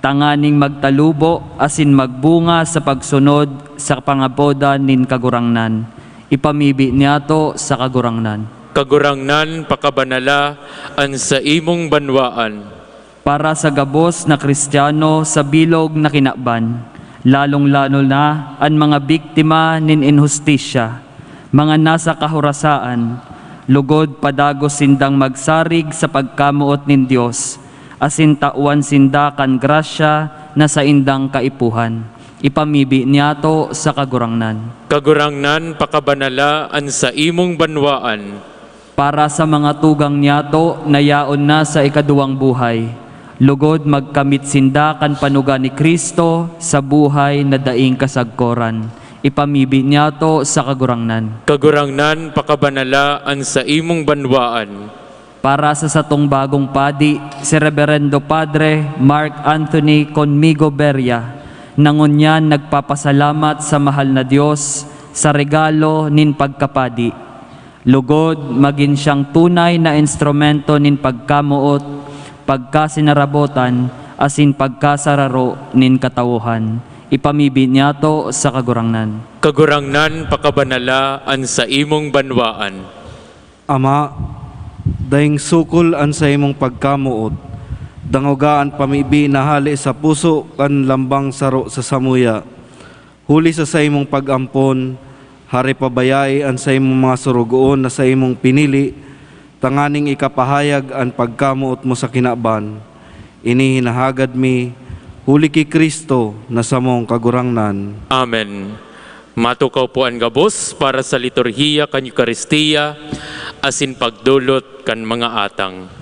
tanganing magtalubo asin magbunga sa pagsunod sa pangapodan nin Kagurangnan. Ipamibi niyato sa Kagurangnan. Kagurangnan, pakabanala an saimong banwaan. Para sa gabos na Cristiano sa bilog na kinaban, lalong-lalo na an mga biktima nin inhustisya, mga nasa kahorasaan, lugod padagos sindang magsarig sa pagkamoot nin Dios, asin tawan sinda kan grasya na saindang kaipuhan. Ipamibi niyato sa Kagurangnan. Kagurangnan, pakabanala an saimong banwaan. Para sa mga tugang niyato na yaon na sa ikaduwang buhay, lugod magkamit sinda kan panuga ni Cristo sa buhay na daing kasagkoran. Ipamibi niyato sa Kagurangnan. Kagurangnan, pakabanala an saimong banwaan. Para sa satong bagong padi, si Reberendo Padre Mark Anthony Conmigo Beria, na ngunyan nagpapasalamat sa mahal na Dios sa regalo nin pagkapadi. Lugod, magin siyang tunay na instrumento nin pagkamoot, pagkasinarabotan, asin pagkasararo nin katawohan. Ipamibi niyato sa Kagurangnan. Kagurangnan, pakabanala an saimong banwaan. Ama, daing sukol an saimong pagkamoot, dangoga an pamibi na hale sa puso kan lambang saro sa samuya. Huli sa saimong pag-ampon, hare pabayai an saimong mga sorogoon na saimong pinili, tanganing ikapahayag an pagkamoot mo sa kinaban. Ini hinahagad mi, huli ki Cristo na samong Kagurangnan. Amen. Matukaw po an gabos para sa liturhiya kan Eukaristia asin pagdolot kan mga atang.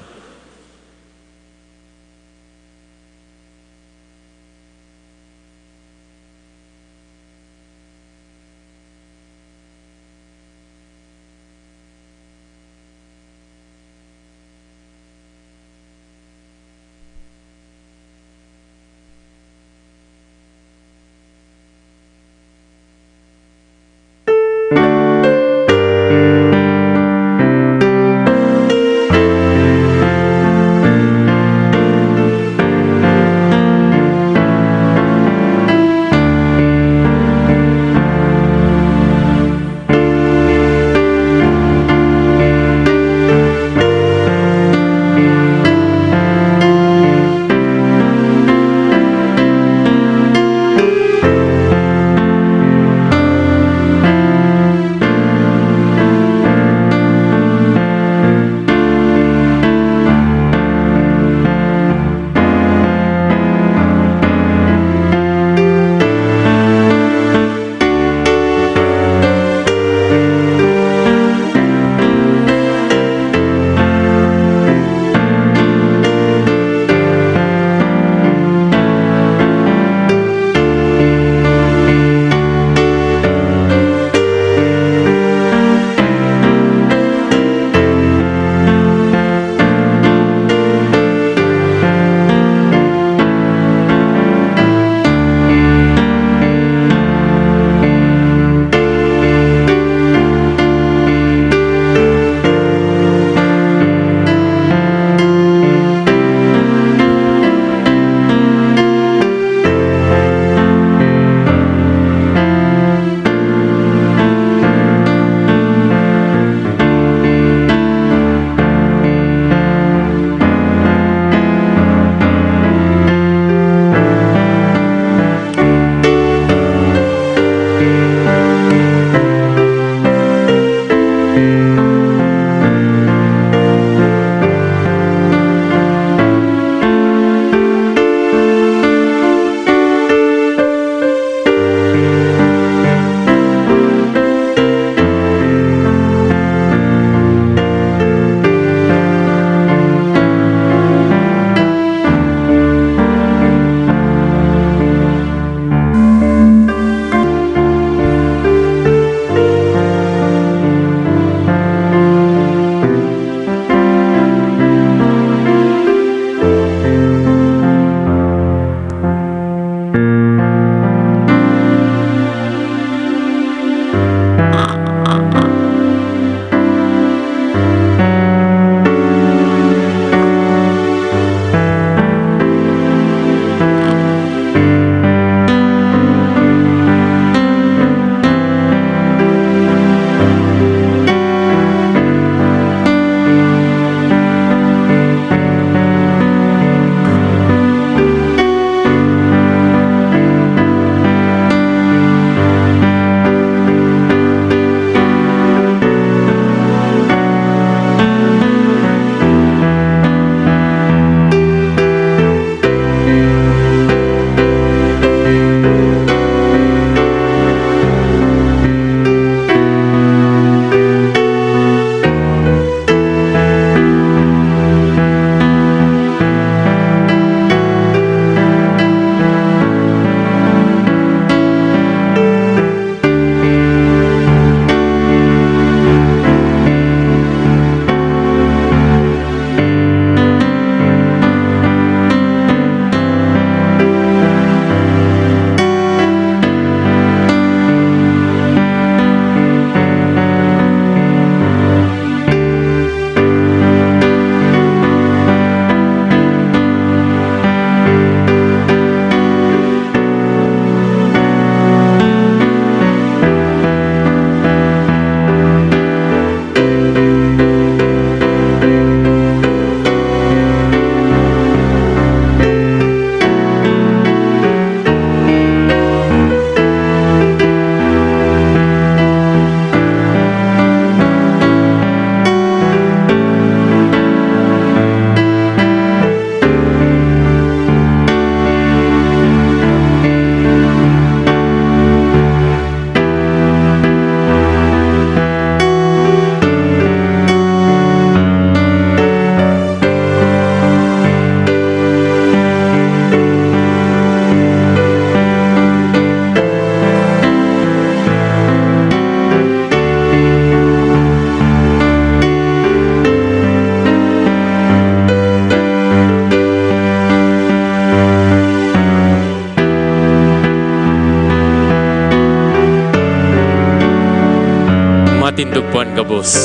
Tugpuan gabos.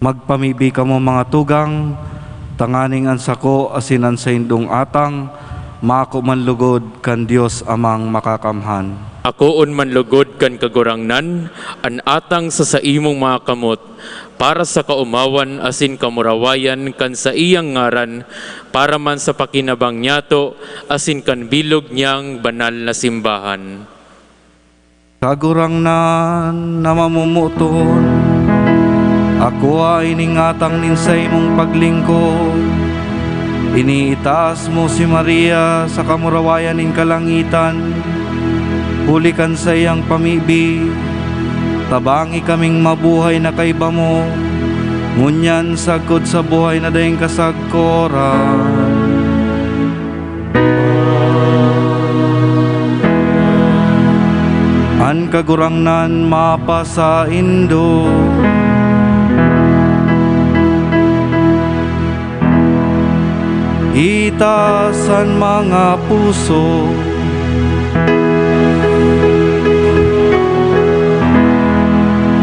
Magpamibi kamo, mga tugang, tanganing an sako asin an saindong atang maako man logod kan Dios Amang Makakamhan. Akoon man logod kan Kagurangnan an atang sa saimong mga kamot, para sa kaomawan asin kamurawayan kan saiyang ngaran, para man sa pakinabang niyato asin kan bilog niyang banal na simbahan. Kagurangnan na mamomoton, akoa ining atang nin saimong paglingkod. Iniitaas mo si Maria sa kamurawayan nin kalangitan, huli kan saiyang pamibi. Tabangi kaming mabuhay na kaiba mo, ngunyan sagkod sa buhay na daing kasagkoran. An Kagurangnan mapasaindo. Itaas an mga puso.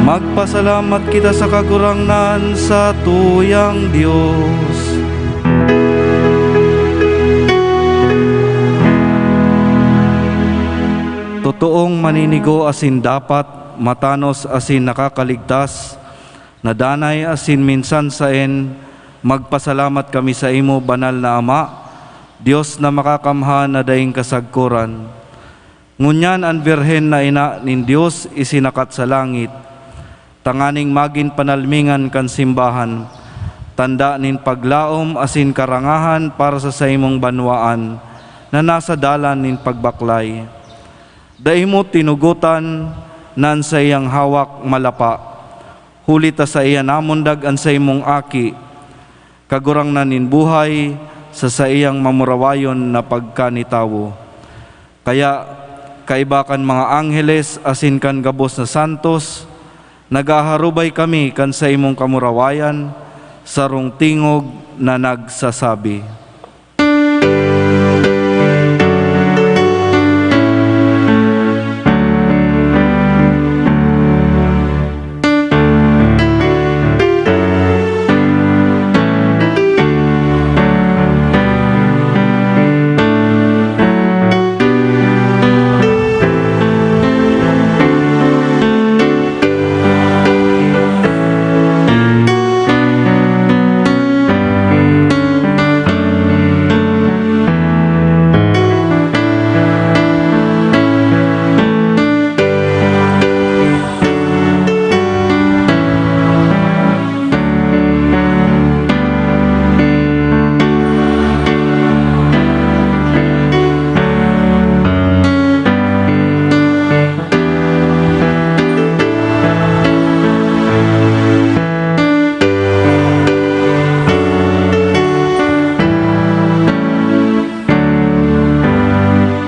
Magpasalamat kita sa Kagurangnan, satuyang Dios. Totoong maninigo asin dapat, matanos asin nakakaligtas, na danay asin minsan saen, magpasalamat kami saimo, Banal na Ama, Dios na makakamhan na daing kasagkoran. Ngunyan an Birhen na Ina nin Dios isinakat sa langit, tanganing magin panalmingan kan simbahan, tanda nin paglaom asin karangahan para sa saimong banwaan na nasa dalan nin pagbaklay. Dai mo tinugotan na an saiyang hawak malapa, huli ta saiya namundag an saimong Aki, Kagurangnan nin buhay, sa saiyang mamurawayon na pagkanitawo. Kaya, kaiba kan mga angheles asin kan gabos na santos, naghaharubay kami kan saimong kamurawayan, sarong tingog na nagsasabi,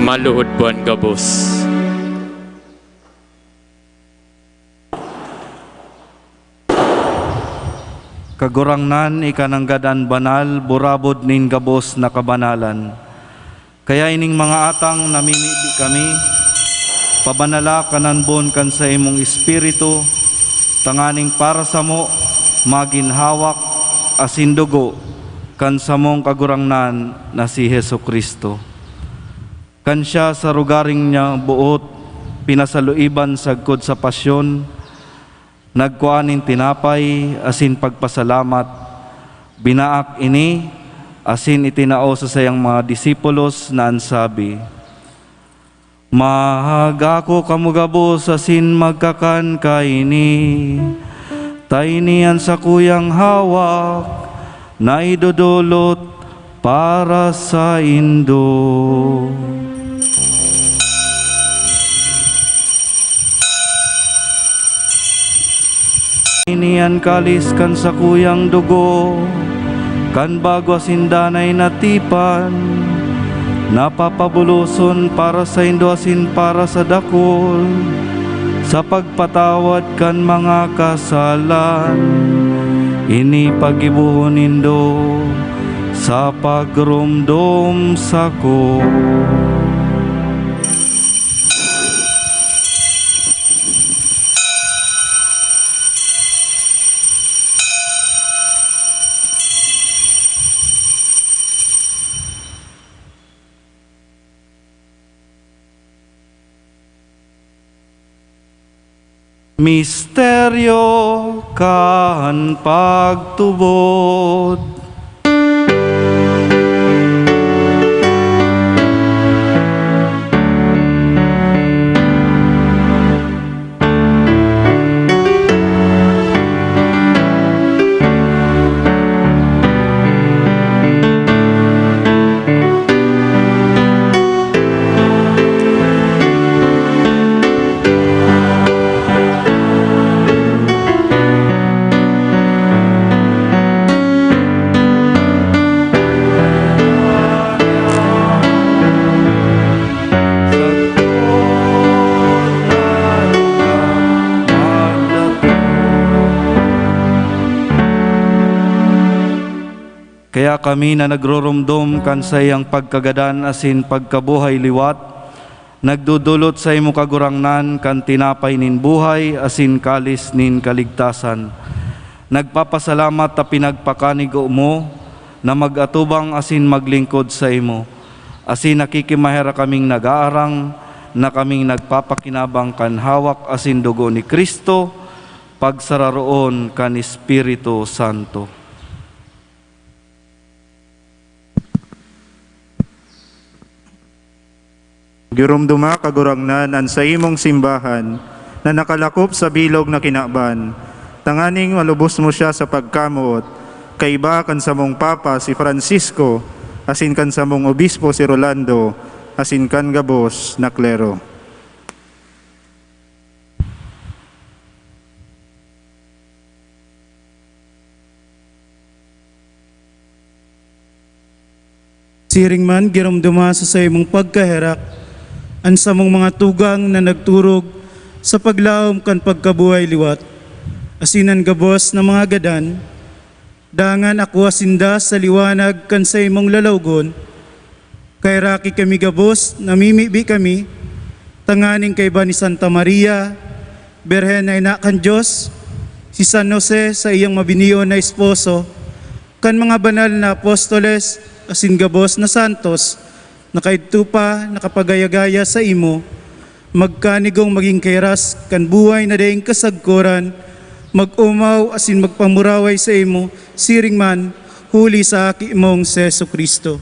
Maluhod po an gabos. Kagurangnan, ika nanggad an banal, burabod nin gabos na kabanalan. Kaya ining mga atang namimibi kami, pabanala kan anbon kan saimong Espiritu, tanganing para samo magin hawak asin dugo kan samong Kagurangnan na si Jesu-Cristo. Kan siya sa rogaring niya boot pinasaluiban sagkod sa pasyon, nagkua nin tinapay asin pagpasalamat, binaak ini asin itinao sa saiyang mga disipulos na an sabi, "Mag-ako kamo gabos asin magkakan kaini, ta ini an sakuyang hawak na idodolot para saindo." Ini an kalis kan sakuyang dugo, kan bago asin danay na tipan, na papabuloson para saindo asin para sa dakul, sa pagpatawad kan mga kasalan. Ini paggibohon nindo sa pagromdom sako. Misteryo kan pagtubod. Kaya kami na nagroromdom kan saiyang pagkagadan asin pagkabuhay liwat, nagdodolot saimo, Kagurangnan, kan tinapay nin buhay asin kalis nin kaligtasan. Nagpapasalamat ta pinagpakanigo mo na mag-atubang asin maglingkod saimo. Asin nakikimaherak kaming nag-aarang na kaming nagpapakinabang kan hawak asin dugo ni Cristo, pagsararoon kan Espiritu Santo. Giromdoma, Kagurangnan, an saimong simbahan na nakalakop sa bilog na kinaban, tanganing malubos mo siya sa pagkamoot, kaiba kan samong Papa, si Francisco, asin kan samong Obispo, si Rolando, asin kan gabos na klero. Siring man, giromdoma sa saimong pagkaherak an samong mga tugang na nagturog sa paglaom kan pagkabuhay liwat, asin an gabos na mga gadan, dangan akua sinda sa liwanag kan saimong lalawgon. Kaheraki kami gabos, namimibi kami, tanganing kaiba ni Santa Maria, Birhen na Ina kan Dios, si San Jose, saiyang mabiniyon na esposo, kan mga banal na apostoles asin gabos na santos na kaidto pa nakapagaya-gaya saimo, magkanigong magin kairas kan buhay na daing kasagkoran, mag-omaw asin magpamuraway saimo, siring man, huli sa Aki mong si Jesu-Cristo.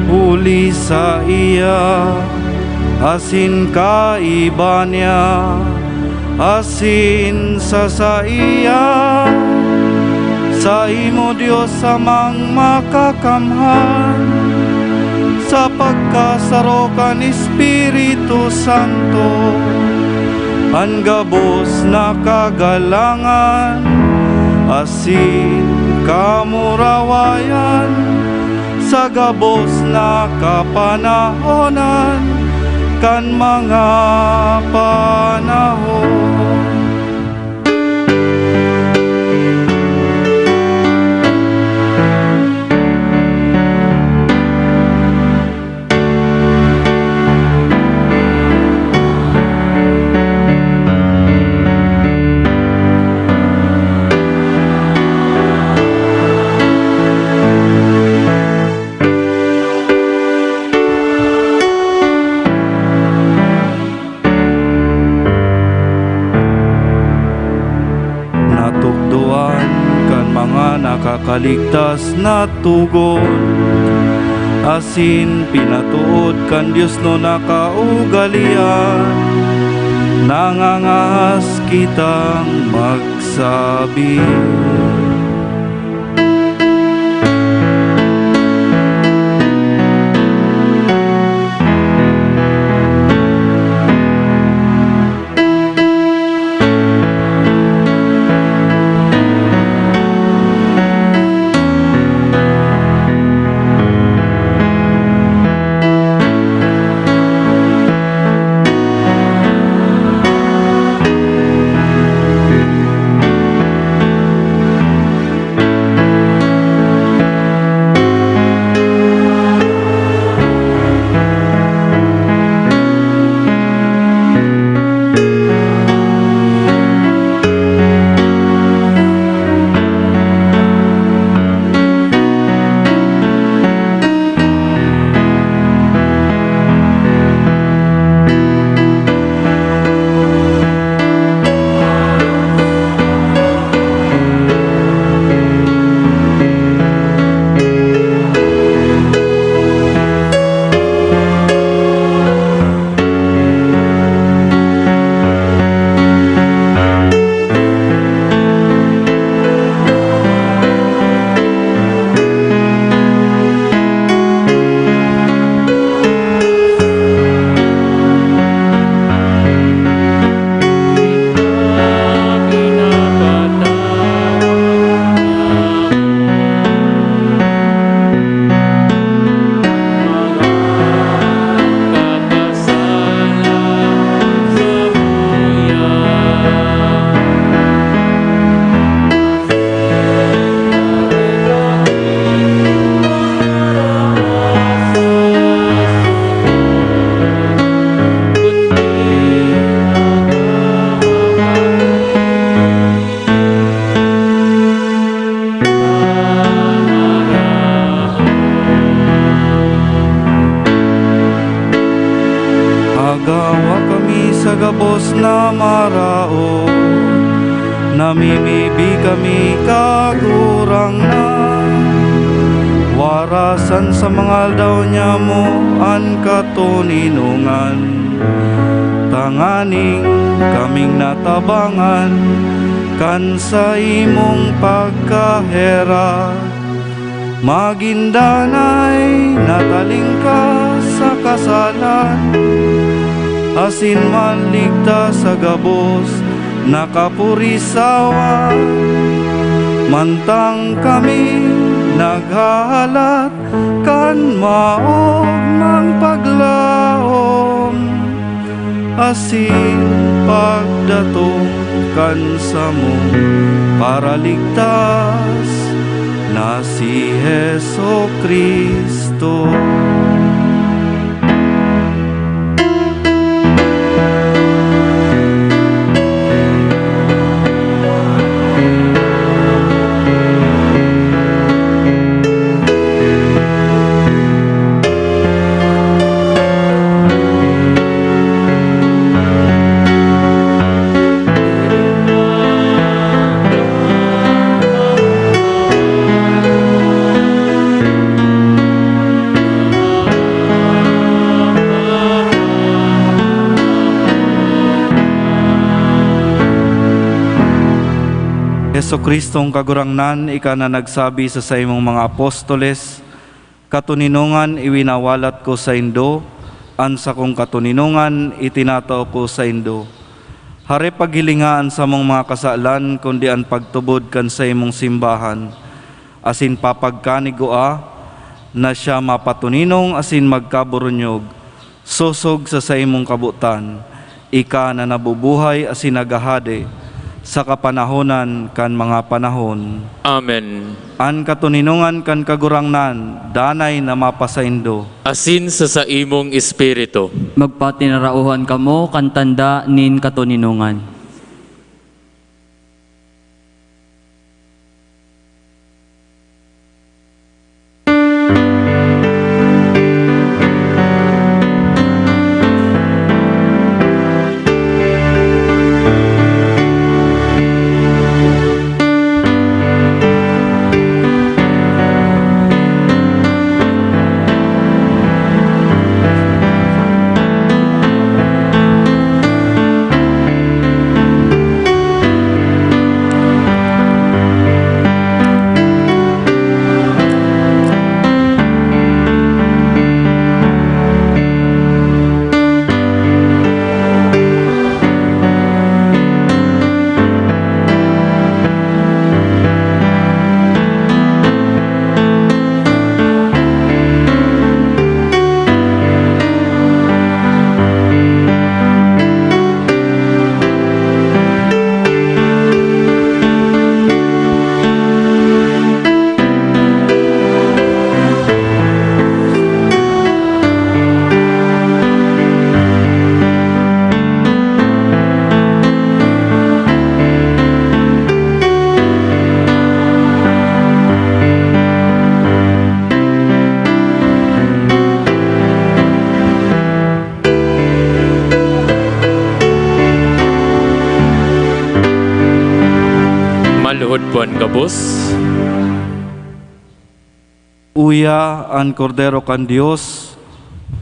Huli saiya, asin kaiba niya, asin sa saiya, saimo, Dios Amang Makakamhan, sa pagkasaro kan Espiritu Santo, an gabos na kagalangan asin kamurawayan sa gabos na kapanahonan kan mga panahon. Natukdoan kan mga nakakaligtas na togon, asin pinatood kan diosnon na kaugalean, nangangahas kitang magsabi. Diyos na maraot, namimibi kami, Kagurangnan. Warasan sa mga aldaw niamo an katoninongan, tanganing kaming natabangan kan saimong pagkaherak. Magin danay, natalingkas sa kasalan, asin maligtas sa gabos na kapurisawan. Mantang kami naghahalat kan maogmang paglaom, asin pagdatong kan samong Paraligtas na si Jesu-Cristo. Jesu-Cristong Kagurangnan, ika na nagsabi sa saimong mga apostoles, "Katoninongan iwinawalat ko saindo, an sakong katoninongan itinatao ko saindo." Hare paghilinga an samong mga kasalan, kundi an pagtubod kan saimong simbahan, asin papagkanigua na siya mapatoninong asin magkaburunyog, sosog sa saimong kabotan, ika na nabubuhay asin naghahade sa kapanahonan kan mga panahon. Amen. An katoninongan kan Kagurangnan danay na mapasaindo. Asin sa saimong espiritu. Magpatinarauhan kamo kan tanda nin katoninongan. Maluhod po an gabos. Uya an Kordero kan Dios,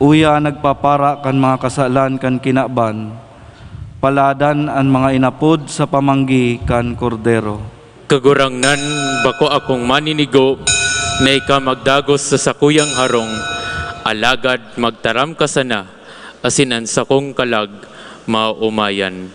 uya an nagpapara kan mga kasalan kan kinaban. Paladan an mga inapod sa pamanggi kan Kordero. Kagurangnan, bako akong maninigo na ika magdagos sa sakuyang harong, alagad magtaram ka sana, asin an sakong kalag maomayan.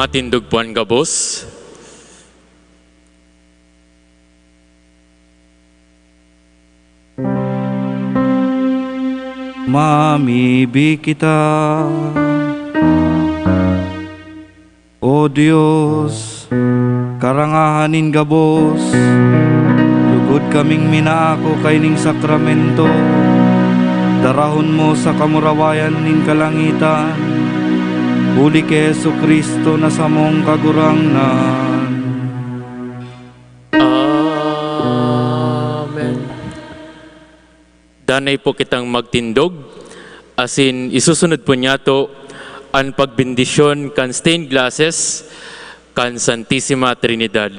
Tindog po an gabos. Mamibi kita. O Dios, karangahan nin gabos, lugod kaming minaako kaining sakramento, darahon mo sa kamurawayan nin kalangitan, huli ki Jesu-Cristo na samong Kagurangnan. Amen. Danay po kitang magtindog, asin isusunod po niyato an pagbendisyon kan stained glasses kan Santisima Trinidad.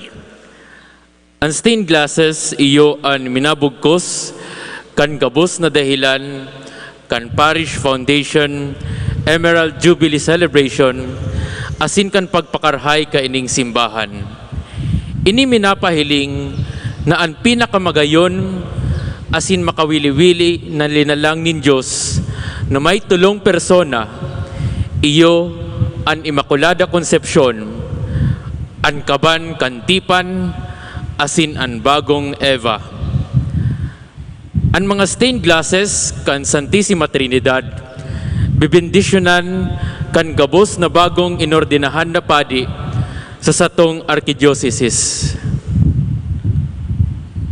An stained glasses iyo an minabugkos kan gabos na dahelan kan Parish Foundation Emerald Jubilee Celebration asin kan pagpakarahay kaining simbahan. Ini minapahiling na an pinakamagayon asin makawili-wili na linalang nin Dios na may tolong persona, iyo an Imakulada Konsepsyon, an kaban kan tipan, asin an bagong Eva. An mga stained glasses kan Santisima Trinidad bebendisyonan kan gabos na bagong inordenahan na padi sa satong arkidyosesis.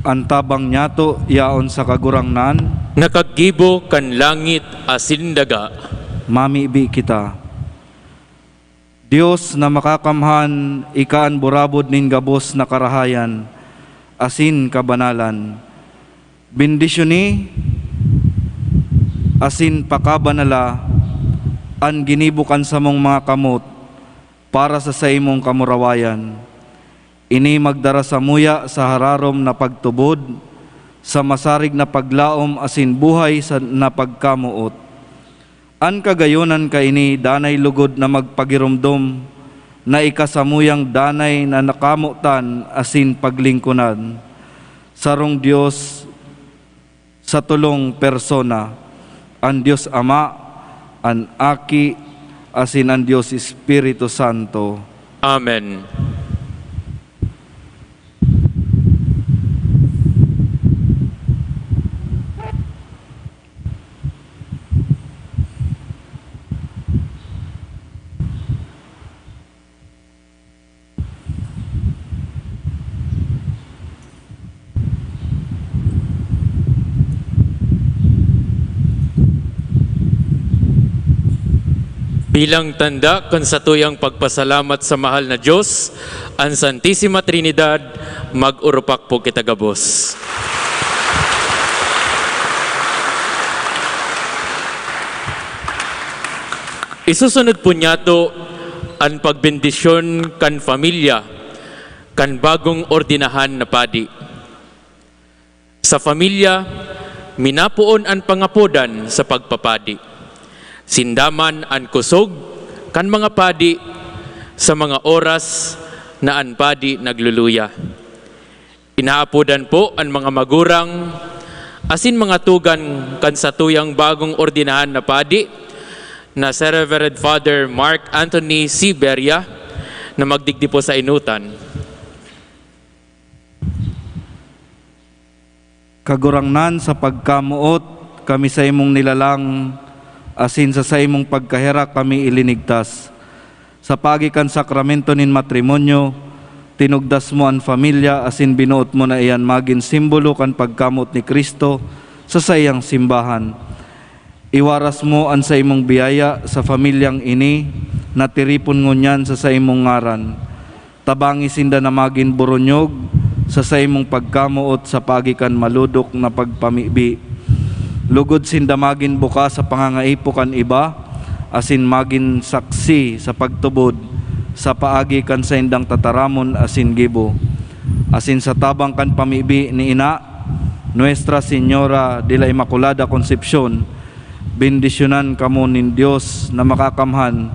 An tabang niyato yaon sa Kagurangnan, na kaggibo kan langit asin daga. Mamibi kita. Dios na makakamhan, ika an burabod nin gabos na karahayan asin kabanalan. Bendisyoni asin pakabanala an ginibo kan samong mga kamot para sa saimong kamurawayan. Ini magdara samuya sa hararom na pagtubod, sa masarig na paglaom asin buhay sa, na pagkamoot. An kagayonan kaini danay lugod na magpagiromdom na ika samuyang danay na nakamotan asin paglingkonan, sarong Dios sa tolong persona, an Dios Ama, an Aki, asin an Dios Espiritu Santo. Amen. Bilang tanda kan satuyang pagpasalamat sa mahal na Dios, an Santisima Trinidad, mag-urupak po kita gabos. Isusunod po niyato an pagbendisyon kan pamilya kan bagong ordenahan na padi. Sa pamilya, minapoon an pangapodan sa pagpapadi. Sinda man an kusog kan mga padi sa mga oras na an padi nagluluya. Inaapodan po an mga magurang asin mga tugang kan satuyang bagong ordenahan na padi, na si Reverend Father Mark Anthony Siberia, na magdigdi po sa inutan. Kagurangnan, sa pagkamoot, kami saimong nilalang, asin sa saimong pagkaherak kami ilinigtas. Sa paagi kan sakramento nin matrimonyo, tinugdas mo an pamilya asin binoot mo na iyan magin simbolo kan pagkamoot ni Cristo sa saiyang simbahan. Iwaras mo an saimong biyaya sa pamilyang ini na tiripon ngunyan sa saimong ngaran. Tabangi sinda na magin boronyog sa saimong pagkamoot sa paagi kan malodok na pagpamibi. Lugod sinda magin buka sa pangangaipo kan iba, asin magin saksi sa pagtubod sa paagi kan saindang tataramon asin gibo. Asin sa tabang kan pamibi ni Ina, Nuestra Señora de la Inmaculada Concepcion, bendisyonan kamo nin Dios na Makakamhan,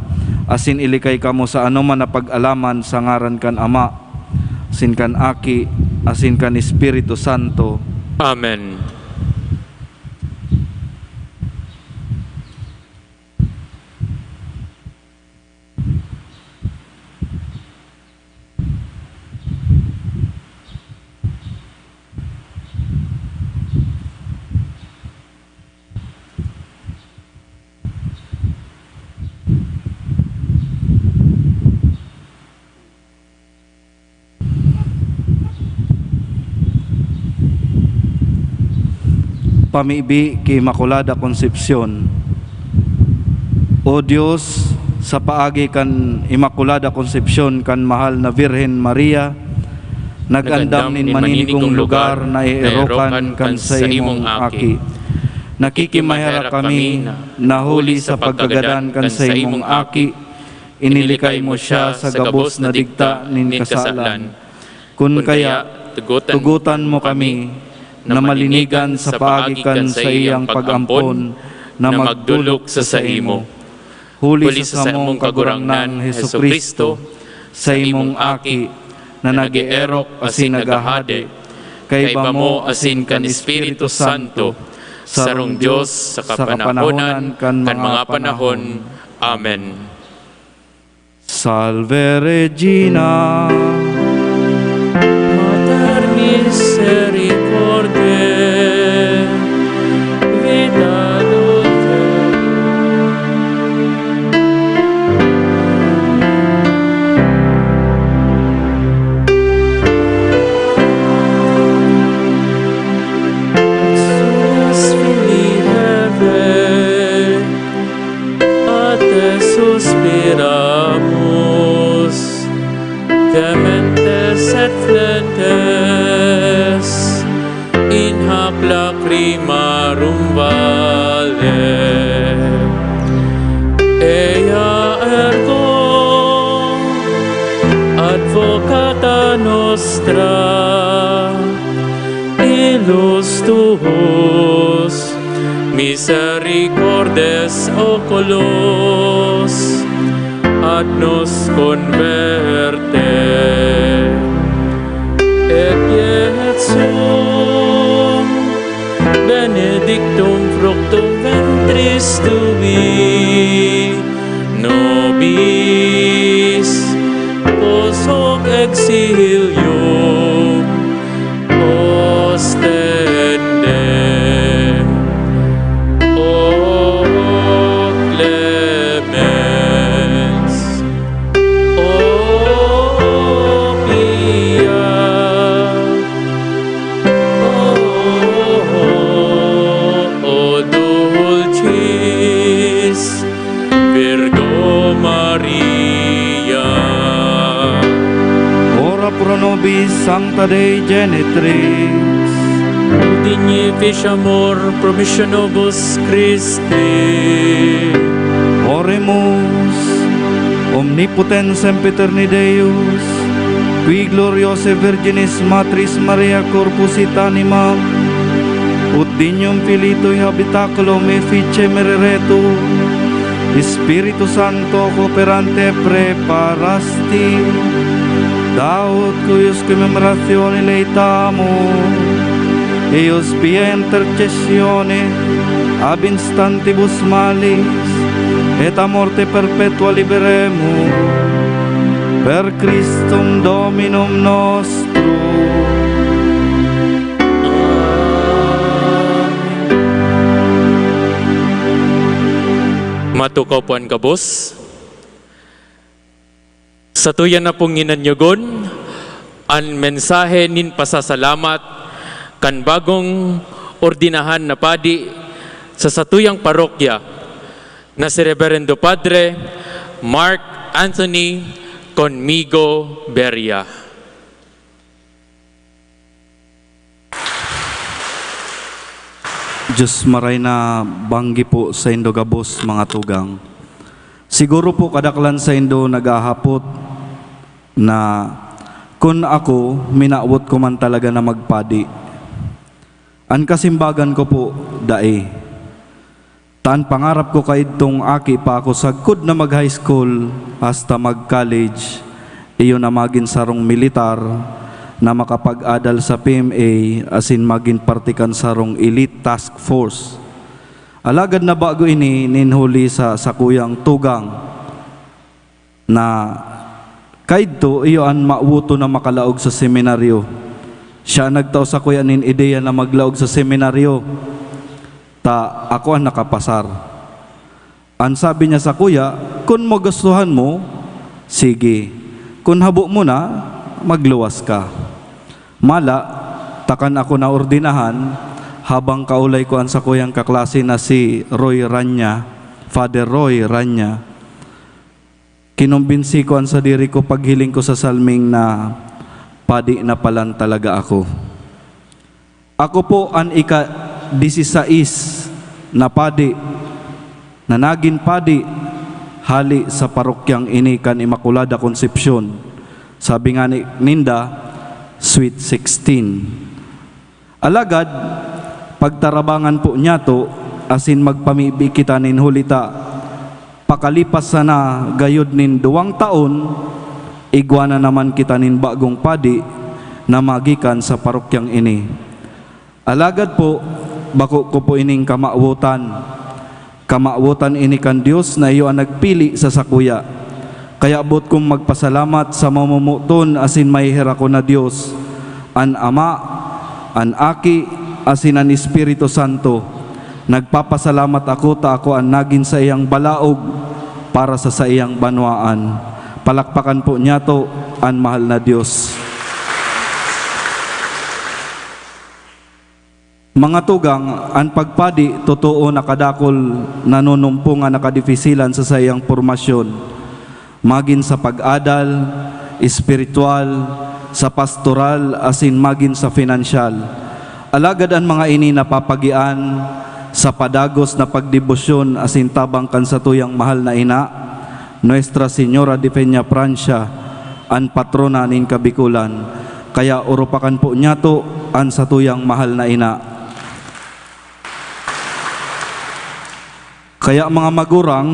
asin ilikay kamo sa anoman na pag-alaman sa ngaran kan Ama, asin kan Aki, asin kan Espiritu Santo. Amen. Pamibi ki Immaculada Concepcion. O Dios, sa paagi kan Immaculada Concepcion kan Mahal na Birhen Maria, nag-andam nin maninigong lugar na eerokan kan saimong Aki. Nakikimaherak kami na huli sa pagkagadan kan saimong Aki, inilikay mo siya sa gabos na digta nin kasalan. Kun kaya, tugotan mo kami na malinigan sa paagi kan saiyang pag-ampon na magdolok sa saimo. Huli sa samong Kagurangnan Jesu-Cristo, saimong Aki, na nag-eerok asin naghahade, kaiba mo asin kan Espiritu Santo, sarong Dios sa kapanahonan kan mga panahon. Amen. Salve Regina. Mater misericordiae, Vita Dulce. Exsules Filii Hevae, ad te suspiramus, gementes et flentes in hac lacrimarum valle. Ea ergo advocata nostra, ilus tuus, misericordes oculos, ad nos converte. Et ietsun benedictum fructum ventris tui, nobis post hoc exilium ostende. O clemens, O pia, O dulcis Virgo Maria. Ora pro nobis, Sancta Dei Genitrix. Ut dignitatis amor promissionibus Christi. Oremus. Omnipotens sempiterni Deus, qui gloriosae Virginis Matris Maria corpus et animam, ut dignum Filii Tui habitaculum efficem ereretur, Spiritu Santo cooperante preparasti, daot cuius commemorationem laetamus, eius pia intercessione ab instantibus malis et a morte perpetua liberemus, per Christum Dominum nostrum. Matukaw po an gabos. Satuya na pong nginanyogon an mensahe nin pasasalamat kan bagong ordinahan na padi sa satuyang parokya, na si Reberendo Padre Mark Anthony Conmigo Beria. Diyos maray na banggi po saindo gabos, mga tugang. Siguro po kadaklan saindo naghahapot na kun ako, minawot ko man talaga na magpadi. An kasimbagan ko po, dai. Ta an pangarap ko kaidtong aki pa ako sagkod na mag-high school hasta mag-college, iyo na magin sarong militar na makapag-adal sa P M A asin magin parte kan sarong elite task force. Alagad nabago ini nin huli sa sakuyang tugang na kaidto iyo an mawoton na makalaog sa seminaryo. Siya an nagtao sakuya nin ideya na maglaog sa seminaryo, ta ako an nakapasar. An sabi niya sakuya, "Kun magustuhan mo, sige. Kun habo mo na, magluwas ka." Mala, ta kan ako naordinahan, Habang kaulay ko an sakuyang kaklase na si Roy Ranya, Father Roy Ranya, kinumbinsi ko an sadiri ko paghiling ko sa salming na padi na palan talaga ako. Ako po an ika-disisais na padi, na nagin padi hali sa parokyang ini kan Immaculada Concepcion. Sabi nga ni, ninda, Sweet sixteen. Alagad, pagtarabangan po niyato, asin magpamibi kita nin huli ta, pakalipas sana gayod nin duwang taon, igwa na naman kita nin bagong padi na magikan sa parokyang ini. Alagad po, bako ko po ining kamawotan. Kamawotan ini kan Dios na iyo an nagpili sa sakuya. Kaya boot kong magpasalamat sa mamomoton asin maheherakon na Dios, an Ama, an Aki, asin an Espiritu Santo. Nagpapasalamat ako ta ako an nagin saiyang balaog para sa saiyang banwaan. Palakpakan po niyato an mahal na Dios. Mga tugang, an pagpadi totoo na kadakul nanunumpongan na kadifisilan sa saiyang pormasyon, magin sa pag-adal, espiritual, sa pastoral, asin magin sa finansyal. Alagad an mga ini napapagian sa padagos na pagdebosyon asin tabang kan satuyang mahal na ina, Nuestra Señora de Peñafrancia, an patrona nin Kabikolan. Kaya urupakan po niyato an satuyang mahal na ina. Kaya, mga magurang,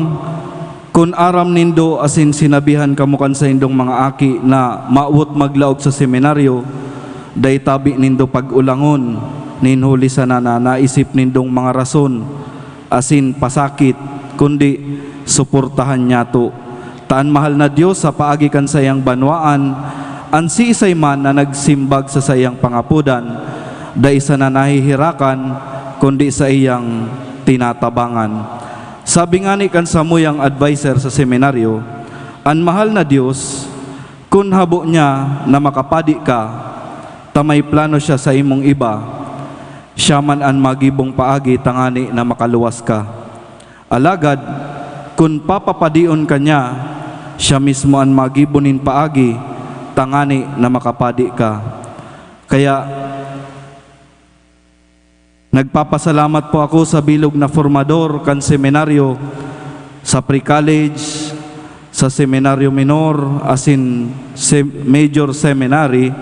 kun aram nindo asin sinabihan kamo kan saindong mga aki na mawot maglaog sa seminaryo, dai tabi nindo pag-ulangon nin huli sana na naisip nindong mga rason asin pasakit, kundi suportahan niyato. Ta an mahal na Dios sa paagi kan saiyang banwaan, an siisay man na nagsimbag sa saiyang pangapodan, dai sana naheherakan, kundi saiyang tinatabangan. Sabi ngani kan samuyang adviser sa seminaryo, an mahal na Dios, kun habo niya na makapadi ka, ta may plano siya sa imong iba, siya man an magibong paagi tangani na makaluwas ka. Alagad, kun papapadion ka niya, siya mismo an magibo nin paagi tangani na makapadi ka. Kaya, nagpapasalamat po ako sa bilog na formador kan seminaryo, sa pre-college, sa seminaryo minor, asin se-, major seminary,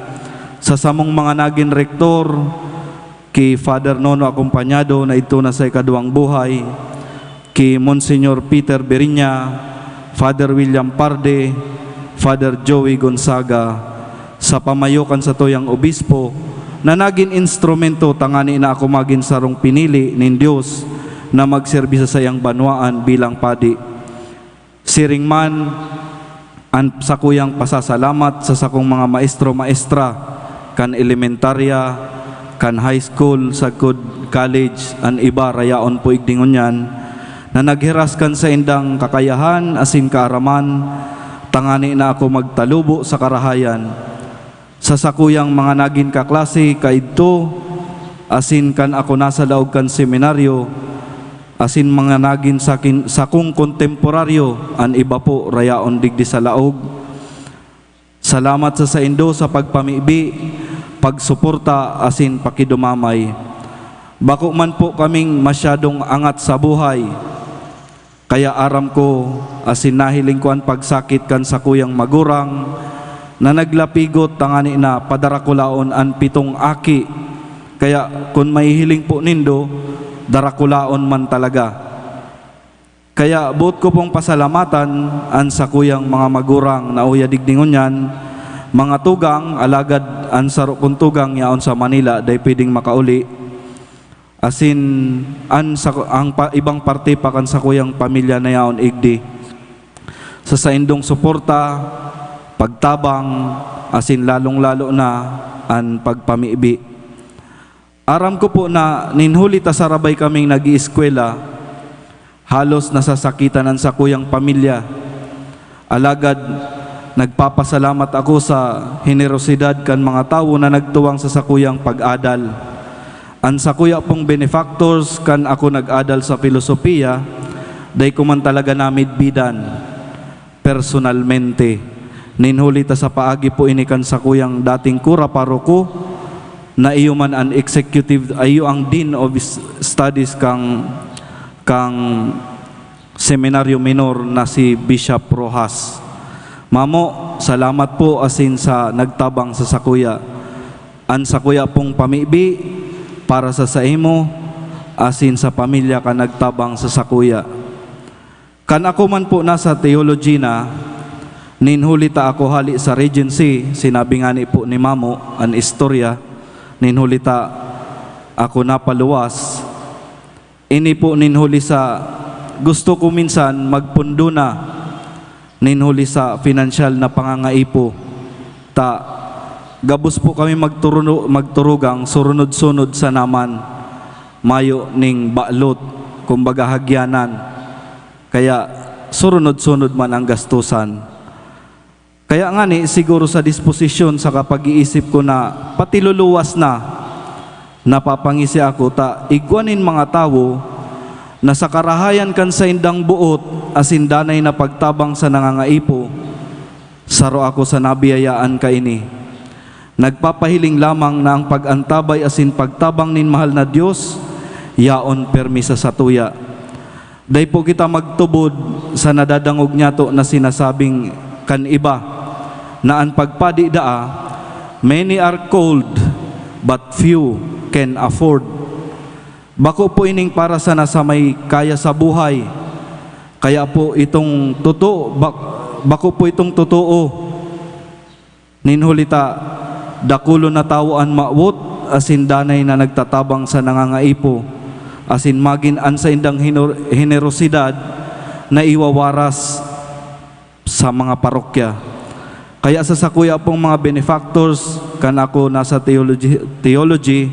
sa samong mga nagin rektor, ki Father Nono Acompañado na idto na sa ikaduwang buhay, ki Monsignor Peter Beriña, Father William Parde, Father Joey Gonzaga, sa pamayo kan satuyang obispo, na nagin instrumento tangani na ako magin sarong pinili nin Dios na magserbi sa saiyang banwaan bilang padi. Siring man, an sakuyang pasasalamat sa sakong mga maestro-maestra kan elementarya, kan high school, sagkod college, an iba rayaon po igdi ngunyan, na naghiras kan saindang kakayahan asin kaaraman, tangani na ako magtalubo sa karahayan. Sa sakuyang mga nagin kaklase kaidto, asin kan ako nasa laog kan seminaryo, asin mga nagin sakin-, sakong kontemporaryo, an iba po rayaon digdi sa laog. Salamat sa saindo sa pagpamibi, pagsuporta, asin pakidumamay. Bako man po kaming masyadong angat sa buhay, kaya aram ko asin nahiling ko an pagsakit kan sakuyang magurang na naglapigot tangani na padarakulaon an pitong aki. Kaya kun mahihiling po nindo, darakulaon man talaga. Kaya boot ko pong pasalamatan an sakuyang mga magurang na uya digdi ngunyan, mga tugang, alagad an saro kong tugang yaon sa Manila, dai pwedeng makauli. Asin an sa, ang pa, ibang parte pa kan sakuyang pamilya na yaon igdi. Sa saindong suporta, pagtabang, asin lalong-lalo na an pagpamibi. Aram ko po na nin huli ta sarabay kaming nag-ieskwela, halos nasasakitan an sakuyang pamilya. Alagad nagpapasalamat ako sa henerosidad kan mga tawo na nagtuwang sa sakuyang pag-adal. An sakuya pong benefactors, kan ako nag-adal sa filosofiya, dai ko man talaga namidbidan personalmente. Nin huli ta sa paagi po ini kan sakuyang dating kura paroko, na iyo man an executive, ay iyo ang Dean of S-, Studies kang, kang Seminaryo Minor na si Bishop Rojas. Mamo, salamat po asin sa nagtabang sa sakuya. An sakuya pong pamibi para sa saimo asin sa pamilya kan nagtabang sa sakuya. Kan ako man po nasa theology na, nin huli ta ako hali sa Regency, sinabi ngani po ni Mamo an istorya, nin huli ta ako napaluwas. Ini po nin huli sa gusto ko minsan magpundo na nin huli sa pinansyal na pangangaipo. Ta gabos po kami magturuno-, magturugang surunod-sunod sana man mayo ning balot, kumbaga hagyanan. Kaya surunod-sunod man ang gastusan. Kaya ngani, siguro sa disposisyon saka pag-iisip ko na patiluluwas na, napapangisi ako ta igwa nin mga tawo na sa karahayan kan saindang boot asin danay na pagtabang sa nangangaipo, saro ako sa nabiyayaan kaini. Nagpapahiling lamang na ang pag-antabay asin pagtabang nin mahal na Dios yaon permi sa satuya. Dai po kita magtubod sa nadadangog niyato na sinasabing kan iba na an pagpadi daa, "Many are called, but few can afford." Bako po ining para sana sa may kaya sa buhay. Kaya po itong totoo, bak-, bako po itong totoo. Nin huli ta, dakulon na tawo an mawot asin danay na nagtatabang sa nangangaipo, asin magin an saindang hinor-, henerosidad na iwawaras sa mga parokya. Kaya sa sakuya pong mga benefactors, kan ako nasa theology, theology,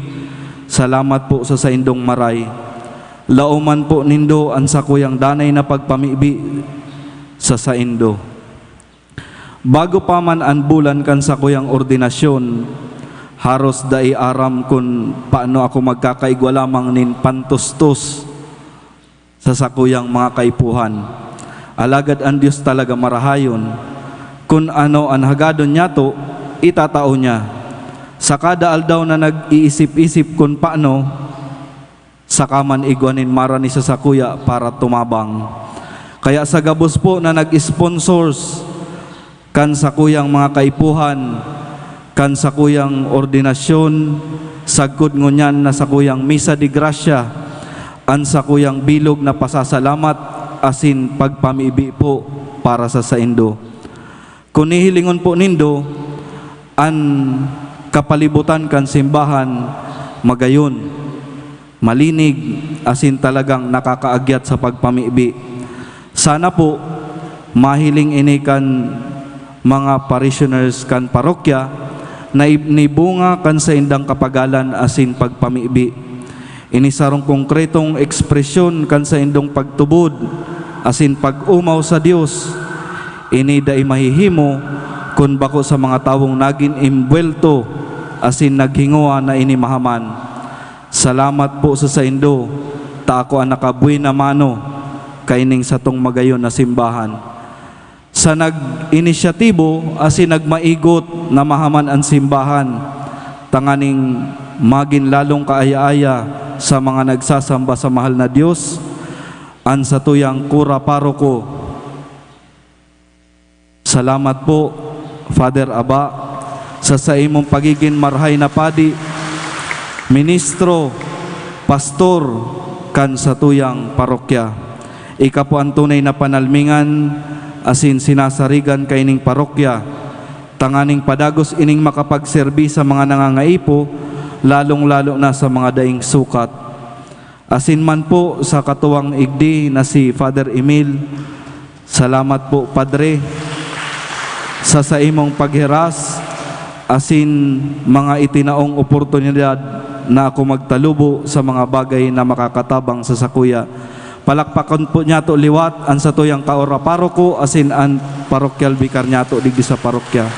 salamat po sa saindong maray. Laoman po nindo an sakuyang danay na pagpamibi sa saindo. Bago pa man an bulan kan sakuyang ordinasyon, haros dai aram kun paano ako magkakaigwa lamang nin pantustos sa sakuyang mga kaipuhan. Alagad an Dios talaga marahayon. Kun ano an hagadon niyato, itatao niya. Sa kada aldaw na nag-iisip-isip kun paano, saka man igwa nin marani sa sakuya para tumabang. Kaya sa gabos po na nag-sponsors kan sakuyang mga kaipuhan, kan sakuyang ordinasyon, sagkod ngunyan na sakuyang misa de gracia, an sakuyang bilog na pasasalamat asin pagpamibi po para sa saindo. Kun hihilingon po nindo, an kapalibutan kan simbahan magayon, malinig, asin talagang nakakaagyat sa pagpamibi. Sana po, mahiling ini kan mga parishioners kan parokya na ib-, nibunga kan saindang kapagalan asin pagpamibi. Ini sarong konkretong ekspresyon kan saindong pagtubod asin pag-omaw sa Dios. Ini dai mahihimo kun bako sa mga tawong nagin embuwelto asin naghingowa na ini mahaman. Salamat po sa saindo, ta ako an nakabuena mano kaining satong magayon na simbahan. Sa nag-inisyatibo asin nagmaigot na mahaman an simbahan, tanganing magin lalong kaaya-aya sa mga nagsasamba sa mahal na Dios, an satuyang kura paroko. Salamat po, Father Aba, sa saimong pagigin marahay na padi, ministro, pastor kan satuyang parokya. Ika po an tunay na panalmingan asin sinasarigan kaining parokya, tanganing padagos ining makapagserbi sa mga nangangaipo, lalong-lalo na sa mga daing sukat. Asin man po sa katuwang igdi na si Father Emil, salamat po, Padre, sa saimong paghiras asin mga itinaong oportunidad na ako magtalubo sa mga bagay na makakatabang sa sakuya. Palakpakon po niyato liwat an satuyang kaura paroko asin an parokyal bikar niyato digdi sa parokya.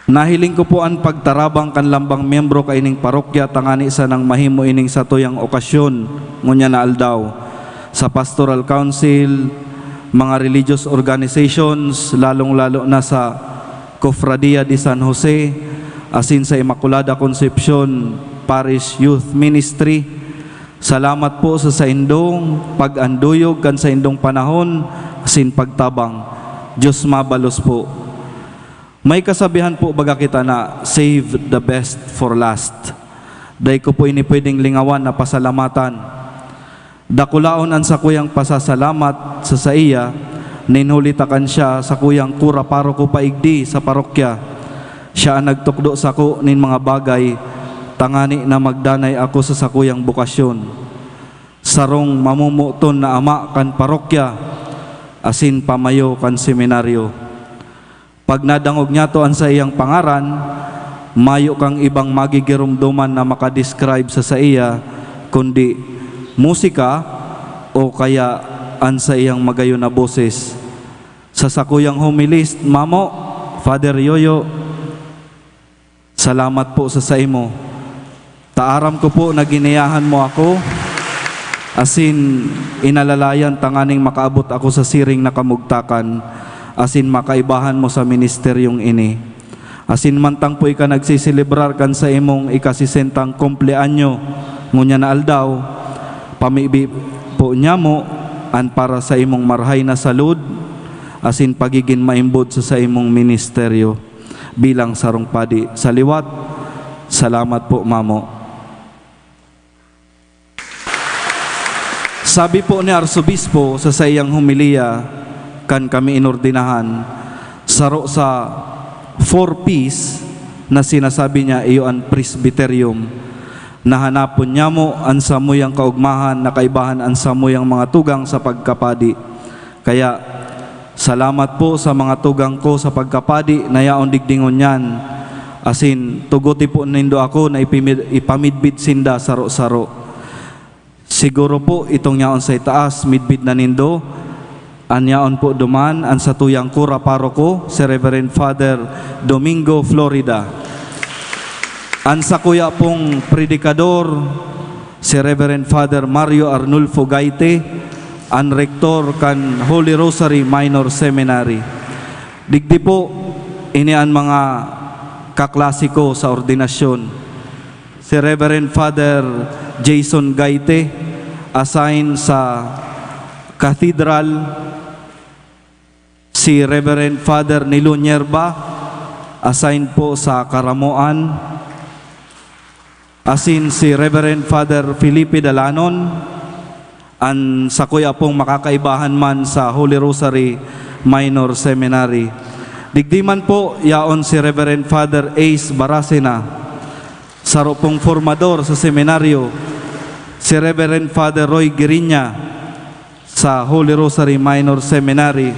Nahiling ko po an pagtarabang kan lambang miyembro kaining parokya tangani sanang mahimo ining satuyang okasyon ngunyan na aldaw. Sa pastoral council, mga religious organizations, lalong-lalo na sa Cofradia de San Jose, asin sa Immaculada Concepcion Parish Youth Ministry, salamat po sa saindong pag-anduyog kan saindong panahon asin pagtabang. Diyos mabalos po. May kasabihan po baga kita na, "Save the best for last." Dai ko po ini pwedeng lingawan na pasalamatan. Dakulaon an sakuyang pasasalamat sa saiya, nin huli ta kan siya sakuyang kura paroko paigdi sa parokya. Siya an nagtukdo sako nin mga bagay tangani na magdanay ako sa sakuyang bokasyon. Sarong mamomoton na ama kan parokya asin pamayo kan seminaryo. Pag nadangog niyato an saiyang pangaran, mayo kang ibang magigiromdoman na maka-describe sa saiya, kundi musika o kaya an saiyang magayon na boses. Sa sakuyang homilist, Mamo, Father Yoyo, salamat po sa saimo. Ta aram ko po na giniyahan mo ako, asin inalalayan tanganing makaabot ako sa siring na kamugtakan, asin makaibahan mo sa ministeryong ini. Asin mantang po ika nagseselebrar kan saimong ikasesentang kumpleanyo ngunyan na aldaw, pamibi po niamo an para sa imong marhay na salud asin pagigin maimbod sa saimong ministeryo bilang sarong padi. Sa liwat, salamat po, Mamo. Sabi po ni Arsobispo sa saiyang homilya kan kami inordinahan, saro sa four Ps na sinasabi niya, iyo an presbyterium. Nahanapon niamo an samuyang kaogmahan na kaibahan an samuyang mga tugang sa pagkapadi. Kaya, salamat po sa mga tugang ko sa pagkapadi na yaon digdi ngunyan, asin tuguti po nindo ako na ipimid-, ipamidbid sinda saro-saro. Siguro po, itong yaon sa itaas, midbid na nindo. An yaon po duman, an satuyang kura paroko, si Reverend Father Domingo Florida. An sakuya pong predikador, si Reverend Father Mario Arnulfo Gaite, an rektor kan Holy Rosary Minor Seminary. Digdi po, ini an mga kaklase ko sa ordinasyon. Si Reverend Father Jason Gaite, assign sa Cathedral. Si Reverend Father Nilo Nierba, assign po sa Caramoan. Asin si Reverend Father Felipe Dalanon, an sakuya pong makakaibahan man sa Holy Rosary Minor Seminary. Digdi man po, yaon si Reverend Father Ace Baracena, saro pong formador sa seminaryo, si Reverend Father Roy Girinya sa Holy Rosary Minor Seminary,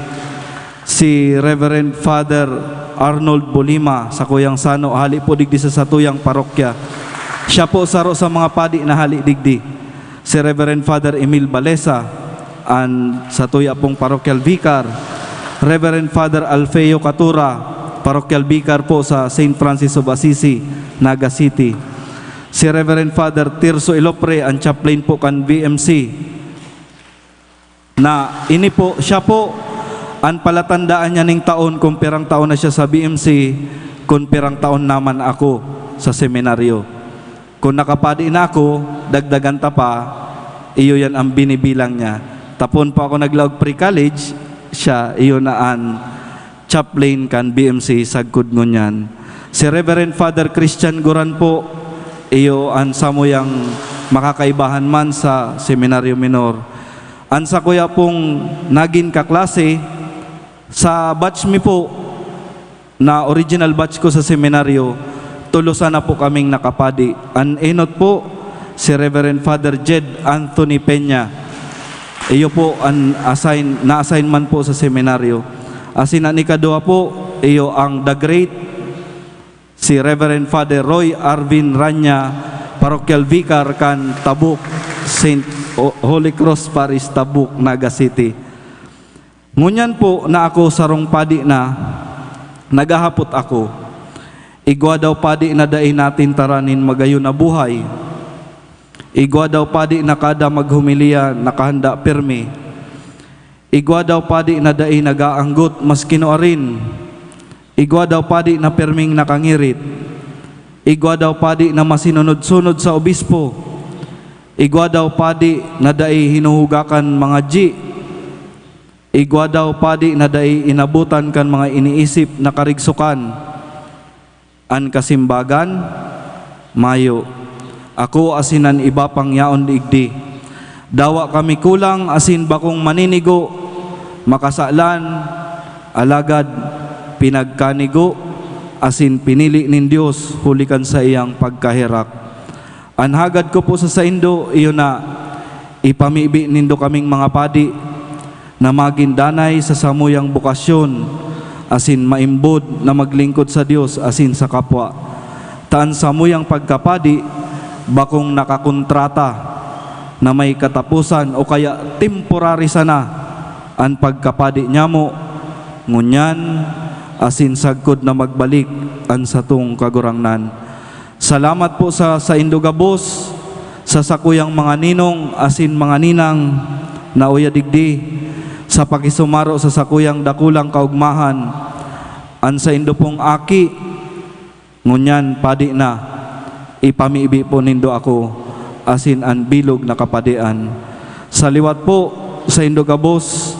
si Reverend Father Arnold Bolima, sakuyang sano, hali po digdi sa satuyang parokya. Siya po saro sa mga padi na hali digdi. Si Reverend Father Emil Balesa, an satuya pong parokyal vicar. Reverend Father Alfeo Catura, parokyal vicar po sa Saint Francis of Assisi, Naga City. Si Reverend Father Tirso Ilopre, an chaplain po kan V M C. Na ini po, siya po an palatandaan niya ning taon kung pirang taon na siya sa V M C, kung pirang taon naman ako sa seminaryo. Kung nakapadi na ako, dagdagan ta pa, iyo yan ang binibilang niya. Tapon pa ako naglaog pre-college, siya, iyo na an chaplain kan V M C sagkod ngunyan. Si Reverend Father Christian Goran po, iyo an samuyang makakaibahan man sa Seminaryo Minor. An sakuya pong nagin kaklase, sa batch mi po, na original batch ko sa seminaryo, tulo sana po kaming nakapadi. An enot po, si Reverend Father Jed Anthony Peña. Iyo po an assign, na-assign man po sa seminaryo. Asin an ikaduha po, iyo ang the great, si Reverend Father Roy Arvin Ranya, parokyal vicar kan Tabuk, Saint O-, Holy Cross Parish, Tabuk, Naga City. Ngunyan po na ako sarong padi na, naghahapot ako, Igwa daw padi na dai natintaran nin magayon na buhay. Igwa daw padi na kada maghomilya nakahanda pirmi. Igwa daw padi na dai nag-aanggot maski nuarin. Igwa daw padi na pirming nakangirit. Igwa daw padi na masinunod-sunod sa obispo. Igwa daw padi na dai hinuhugakan mga ji. Igwa daw padi na dai inabotan kan mga iniisip na karigsokan. An kasimbagan, mayo. Ako asin an iba pang yaon digdi. Dawa kami kulang asin bakong maninigo, makasalan, alagad pinagkanigo asin pinili nin Dios huli kan saiyang pagkaherak. An hagad ko po sa saindo, iyo na, ipamibi nindo kaming mga padi na magin danay sa samuyang bokasyon, asin maimbod na maglingkod sa Dios asin sa kapwa. Ta an samuyang pagkapadi bakong nakakontrata na may kataposan o kaya temporary sana an pagkapadi nyamo, ngunyan asin sagkod na magbalik an satong Kagurangnan. Salamat po sa saindo gabos, sa sakuyang mga ninong asin mga ninang na uya digdi, sa pakisumaro sa sakuyang dakulang kaogmahan. An saindo pong aki, ngunyan padi na, ipamibi po nindo ako asin an bilog na kapadian. Sa liwat po, saindo gabos,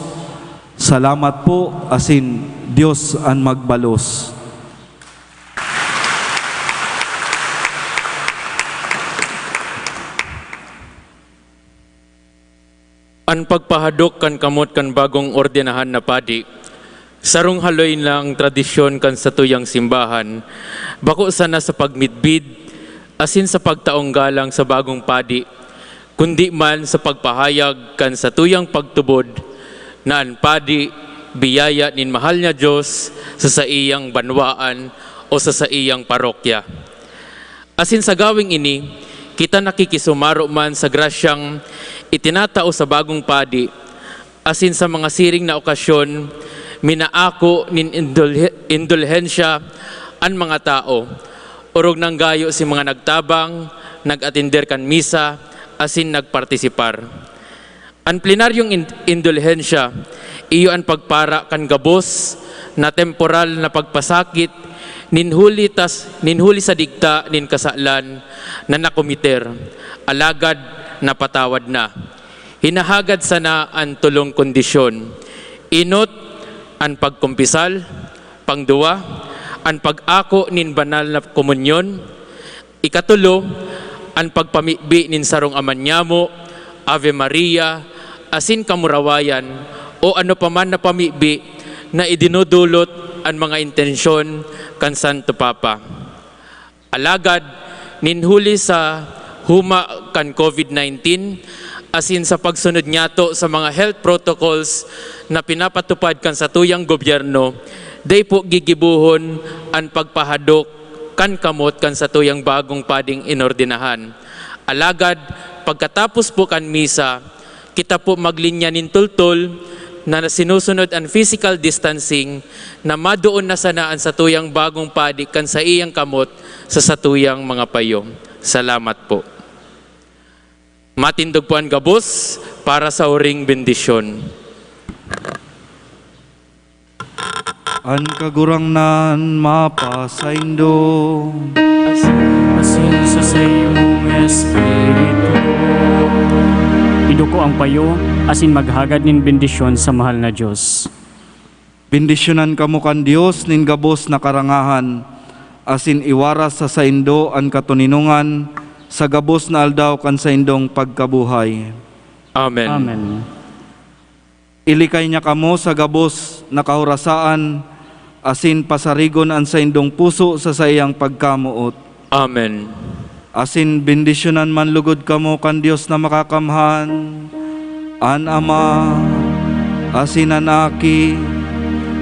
salamat po asin Dios an magbalos. An pagpahadok kan kamot kan bagong ordenahan na padi, sarong haloy na tradisyon kan satuyang simbahan, bako sana sa pagmidbid asin sa pagtaong galang sa bagong padi, kundi man sa pagpahayag kan satuyang pagtubod na an padi biyaya nin mahal na Dios sa saiyang banwaan o sa saiyang parokya. Asin sa gaweng ini, kita nakikisumaro man sa grasyang itinatao sa bagong padi, asin sa mga siring na okasyon, minaako nin indulhe-, indulhensya an mga tao, orog nang gayo si mga nagtabang, nag-atender kan misa, asin nagpartisipar. An plenaryong in-, indulhensya, iyo an pagpara kan gabos na temporal na pagpasakit nin huli tas, nin huli sa digta nin kasalan na nakomiter, alagad napatawad na. Hinahagad sana an tolong kondisyon, enot, an pagkumpisal, pangduwa, an pag-ako nin banal na komunyon, ikatolo, an pagpamibi nin sarong Ama Niamo, Ave Maria, asin kamurawayan, o ano pa man na pamibi na idinodolot an mga intensyon kan Santo Papa. Alagad, nin huli sa huma kan COVID nineteen, asin sa pagsunod niyato sa mga health protocols na pinapatupad kan satuyang gobyerno, dai po gigibohon an pagpahadok kan kamot kan satuyang bagong pading inordenahan. Alagad, pagkatapos po kan misa, kita po maglinya nin tultol na sinusunod an physical distancing, na madoon na sana an satuyang bagong padi kan saiyang kamot sa satuyang mga payo. Salamat po. Matindog po an gabos para sa huring bendisyon. An Kagurangnan mapasaindo. Asin sa saimong espiritu. Iduko ang payo, asin maghagad nin bendisyon sa mahal na Dios. Bendisyonan kamo kan Dios nin gabos na karangahan, asin iwaras sa saindo an katoninongan sa gabos na aldaw kan saindong pagkabuhay. Amen. Amen. Ilikay niya kamo sa gabos na kahorasaan, asin pasarigon an saindong puso sa saiyang pagkamoot. Amen. Asin bendisyonan man lugod kamo kan Dios na Makakamhan, an Ama, asin an Aki,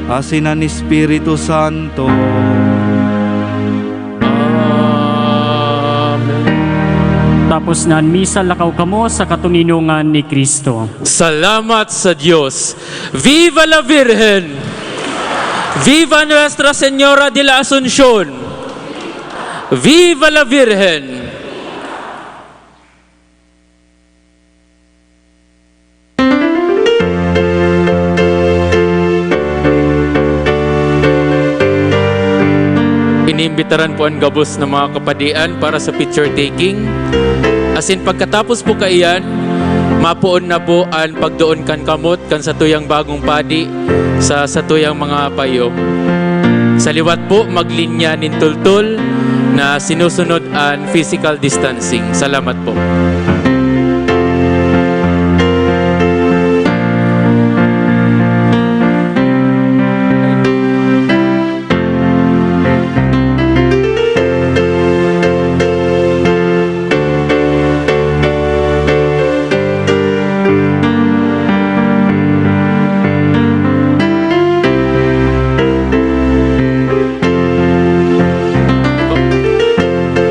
asin an Espiritu Santo. Amen. Tapos na an misa, lakaw kamo sa katoninongan ni Cristo. Salamat sa Dios. Viva la Virgen! Viva Nuestra Señora de la Asunción! Viva la Virgen! Iniimbitaran po an gabos na mga kapadian para sa picture taking. Asin pagkatapos po kaiyan, mapoon na po an pagdoon kan kamot kan satuyang bagong padi sa satuyang mga payo. Sa liwat po, maglinya nin tultol na sinusunod an physical distancing. Salamat po.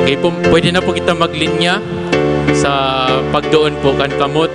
Okay po, pwede na po kita maglinya sa pagdoon po kan kamot.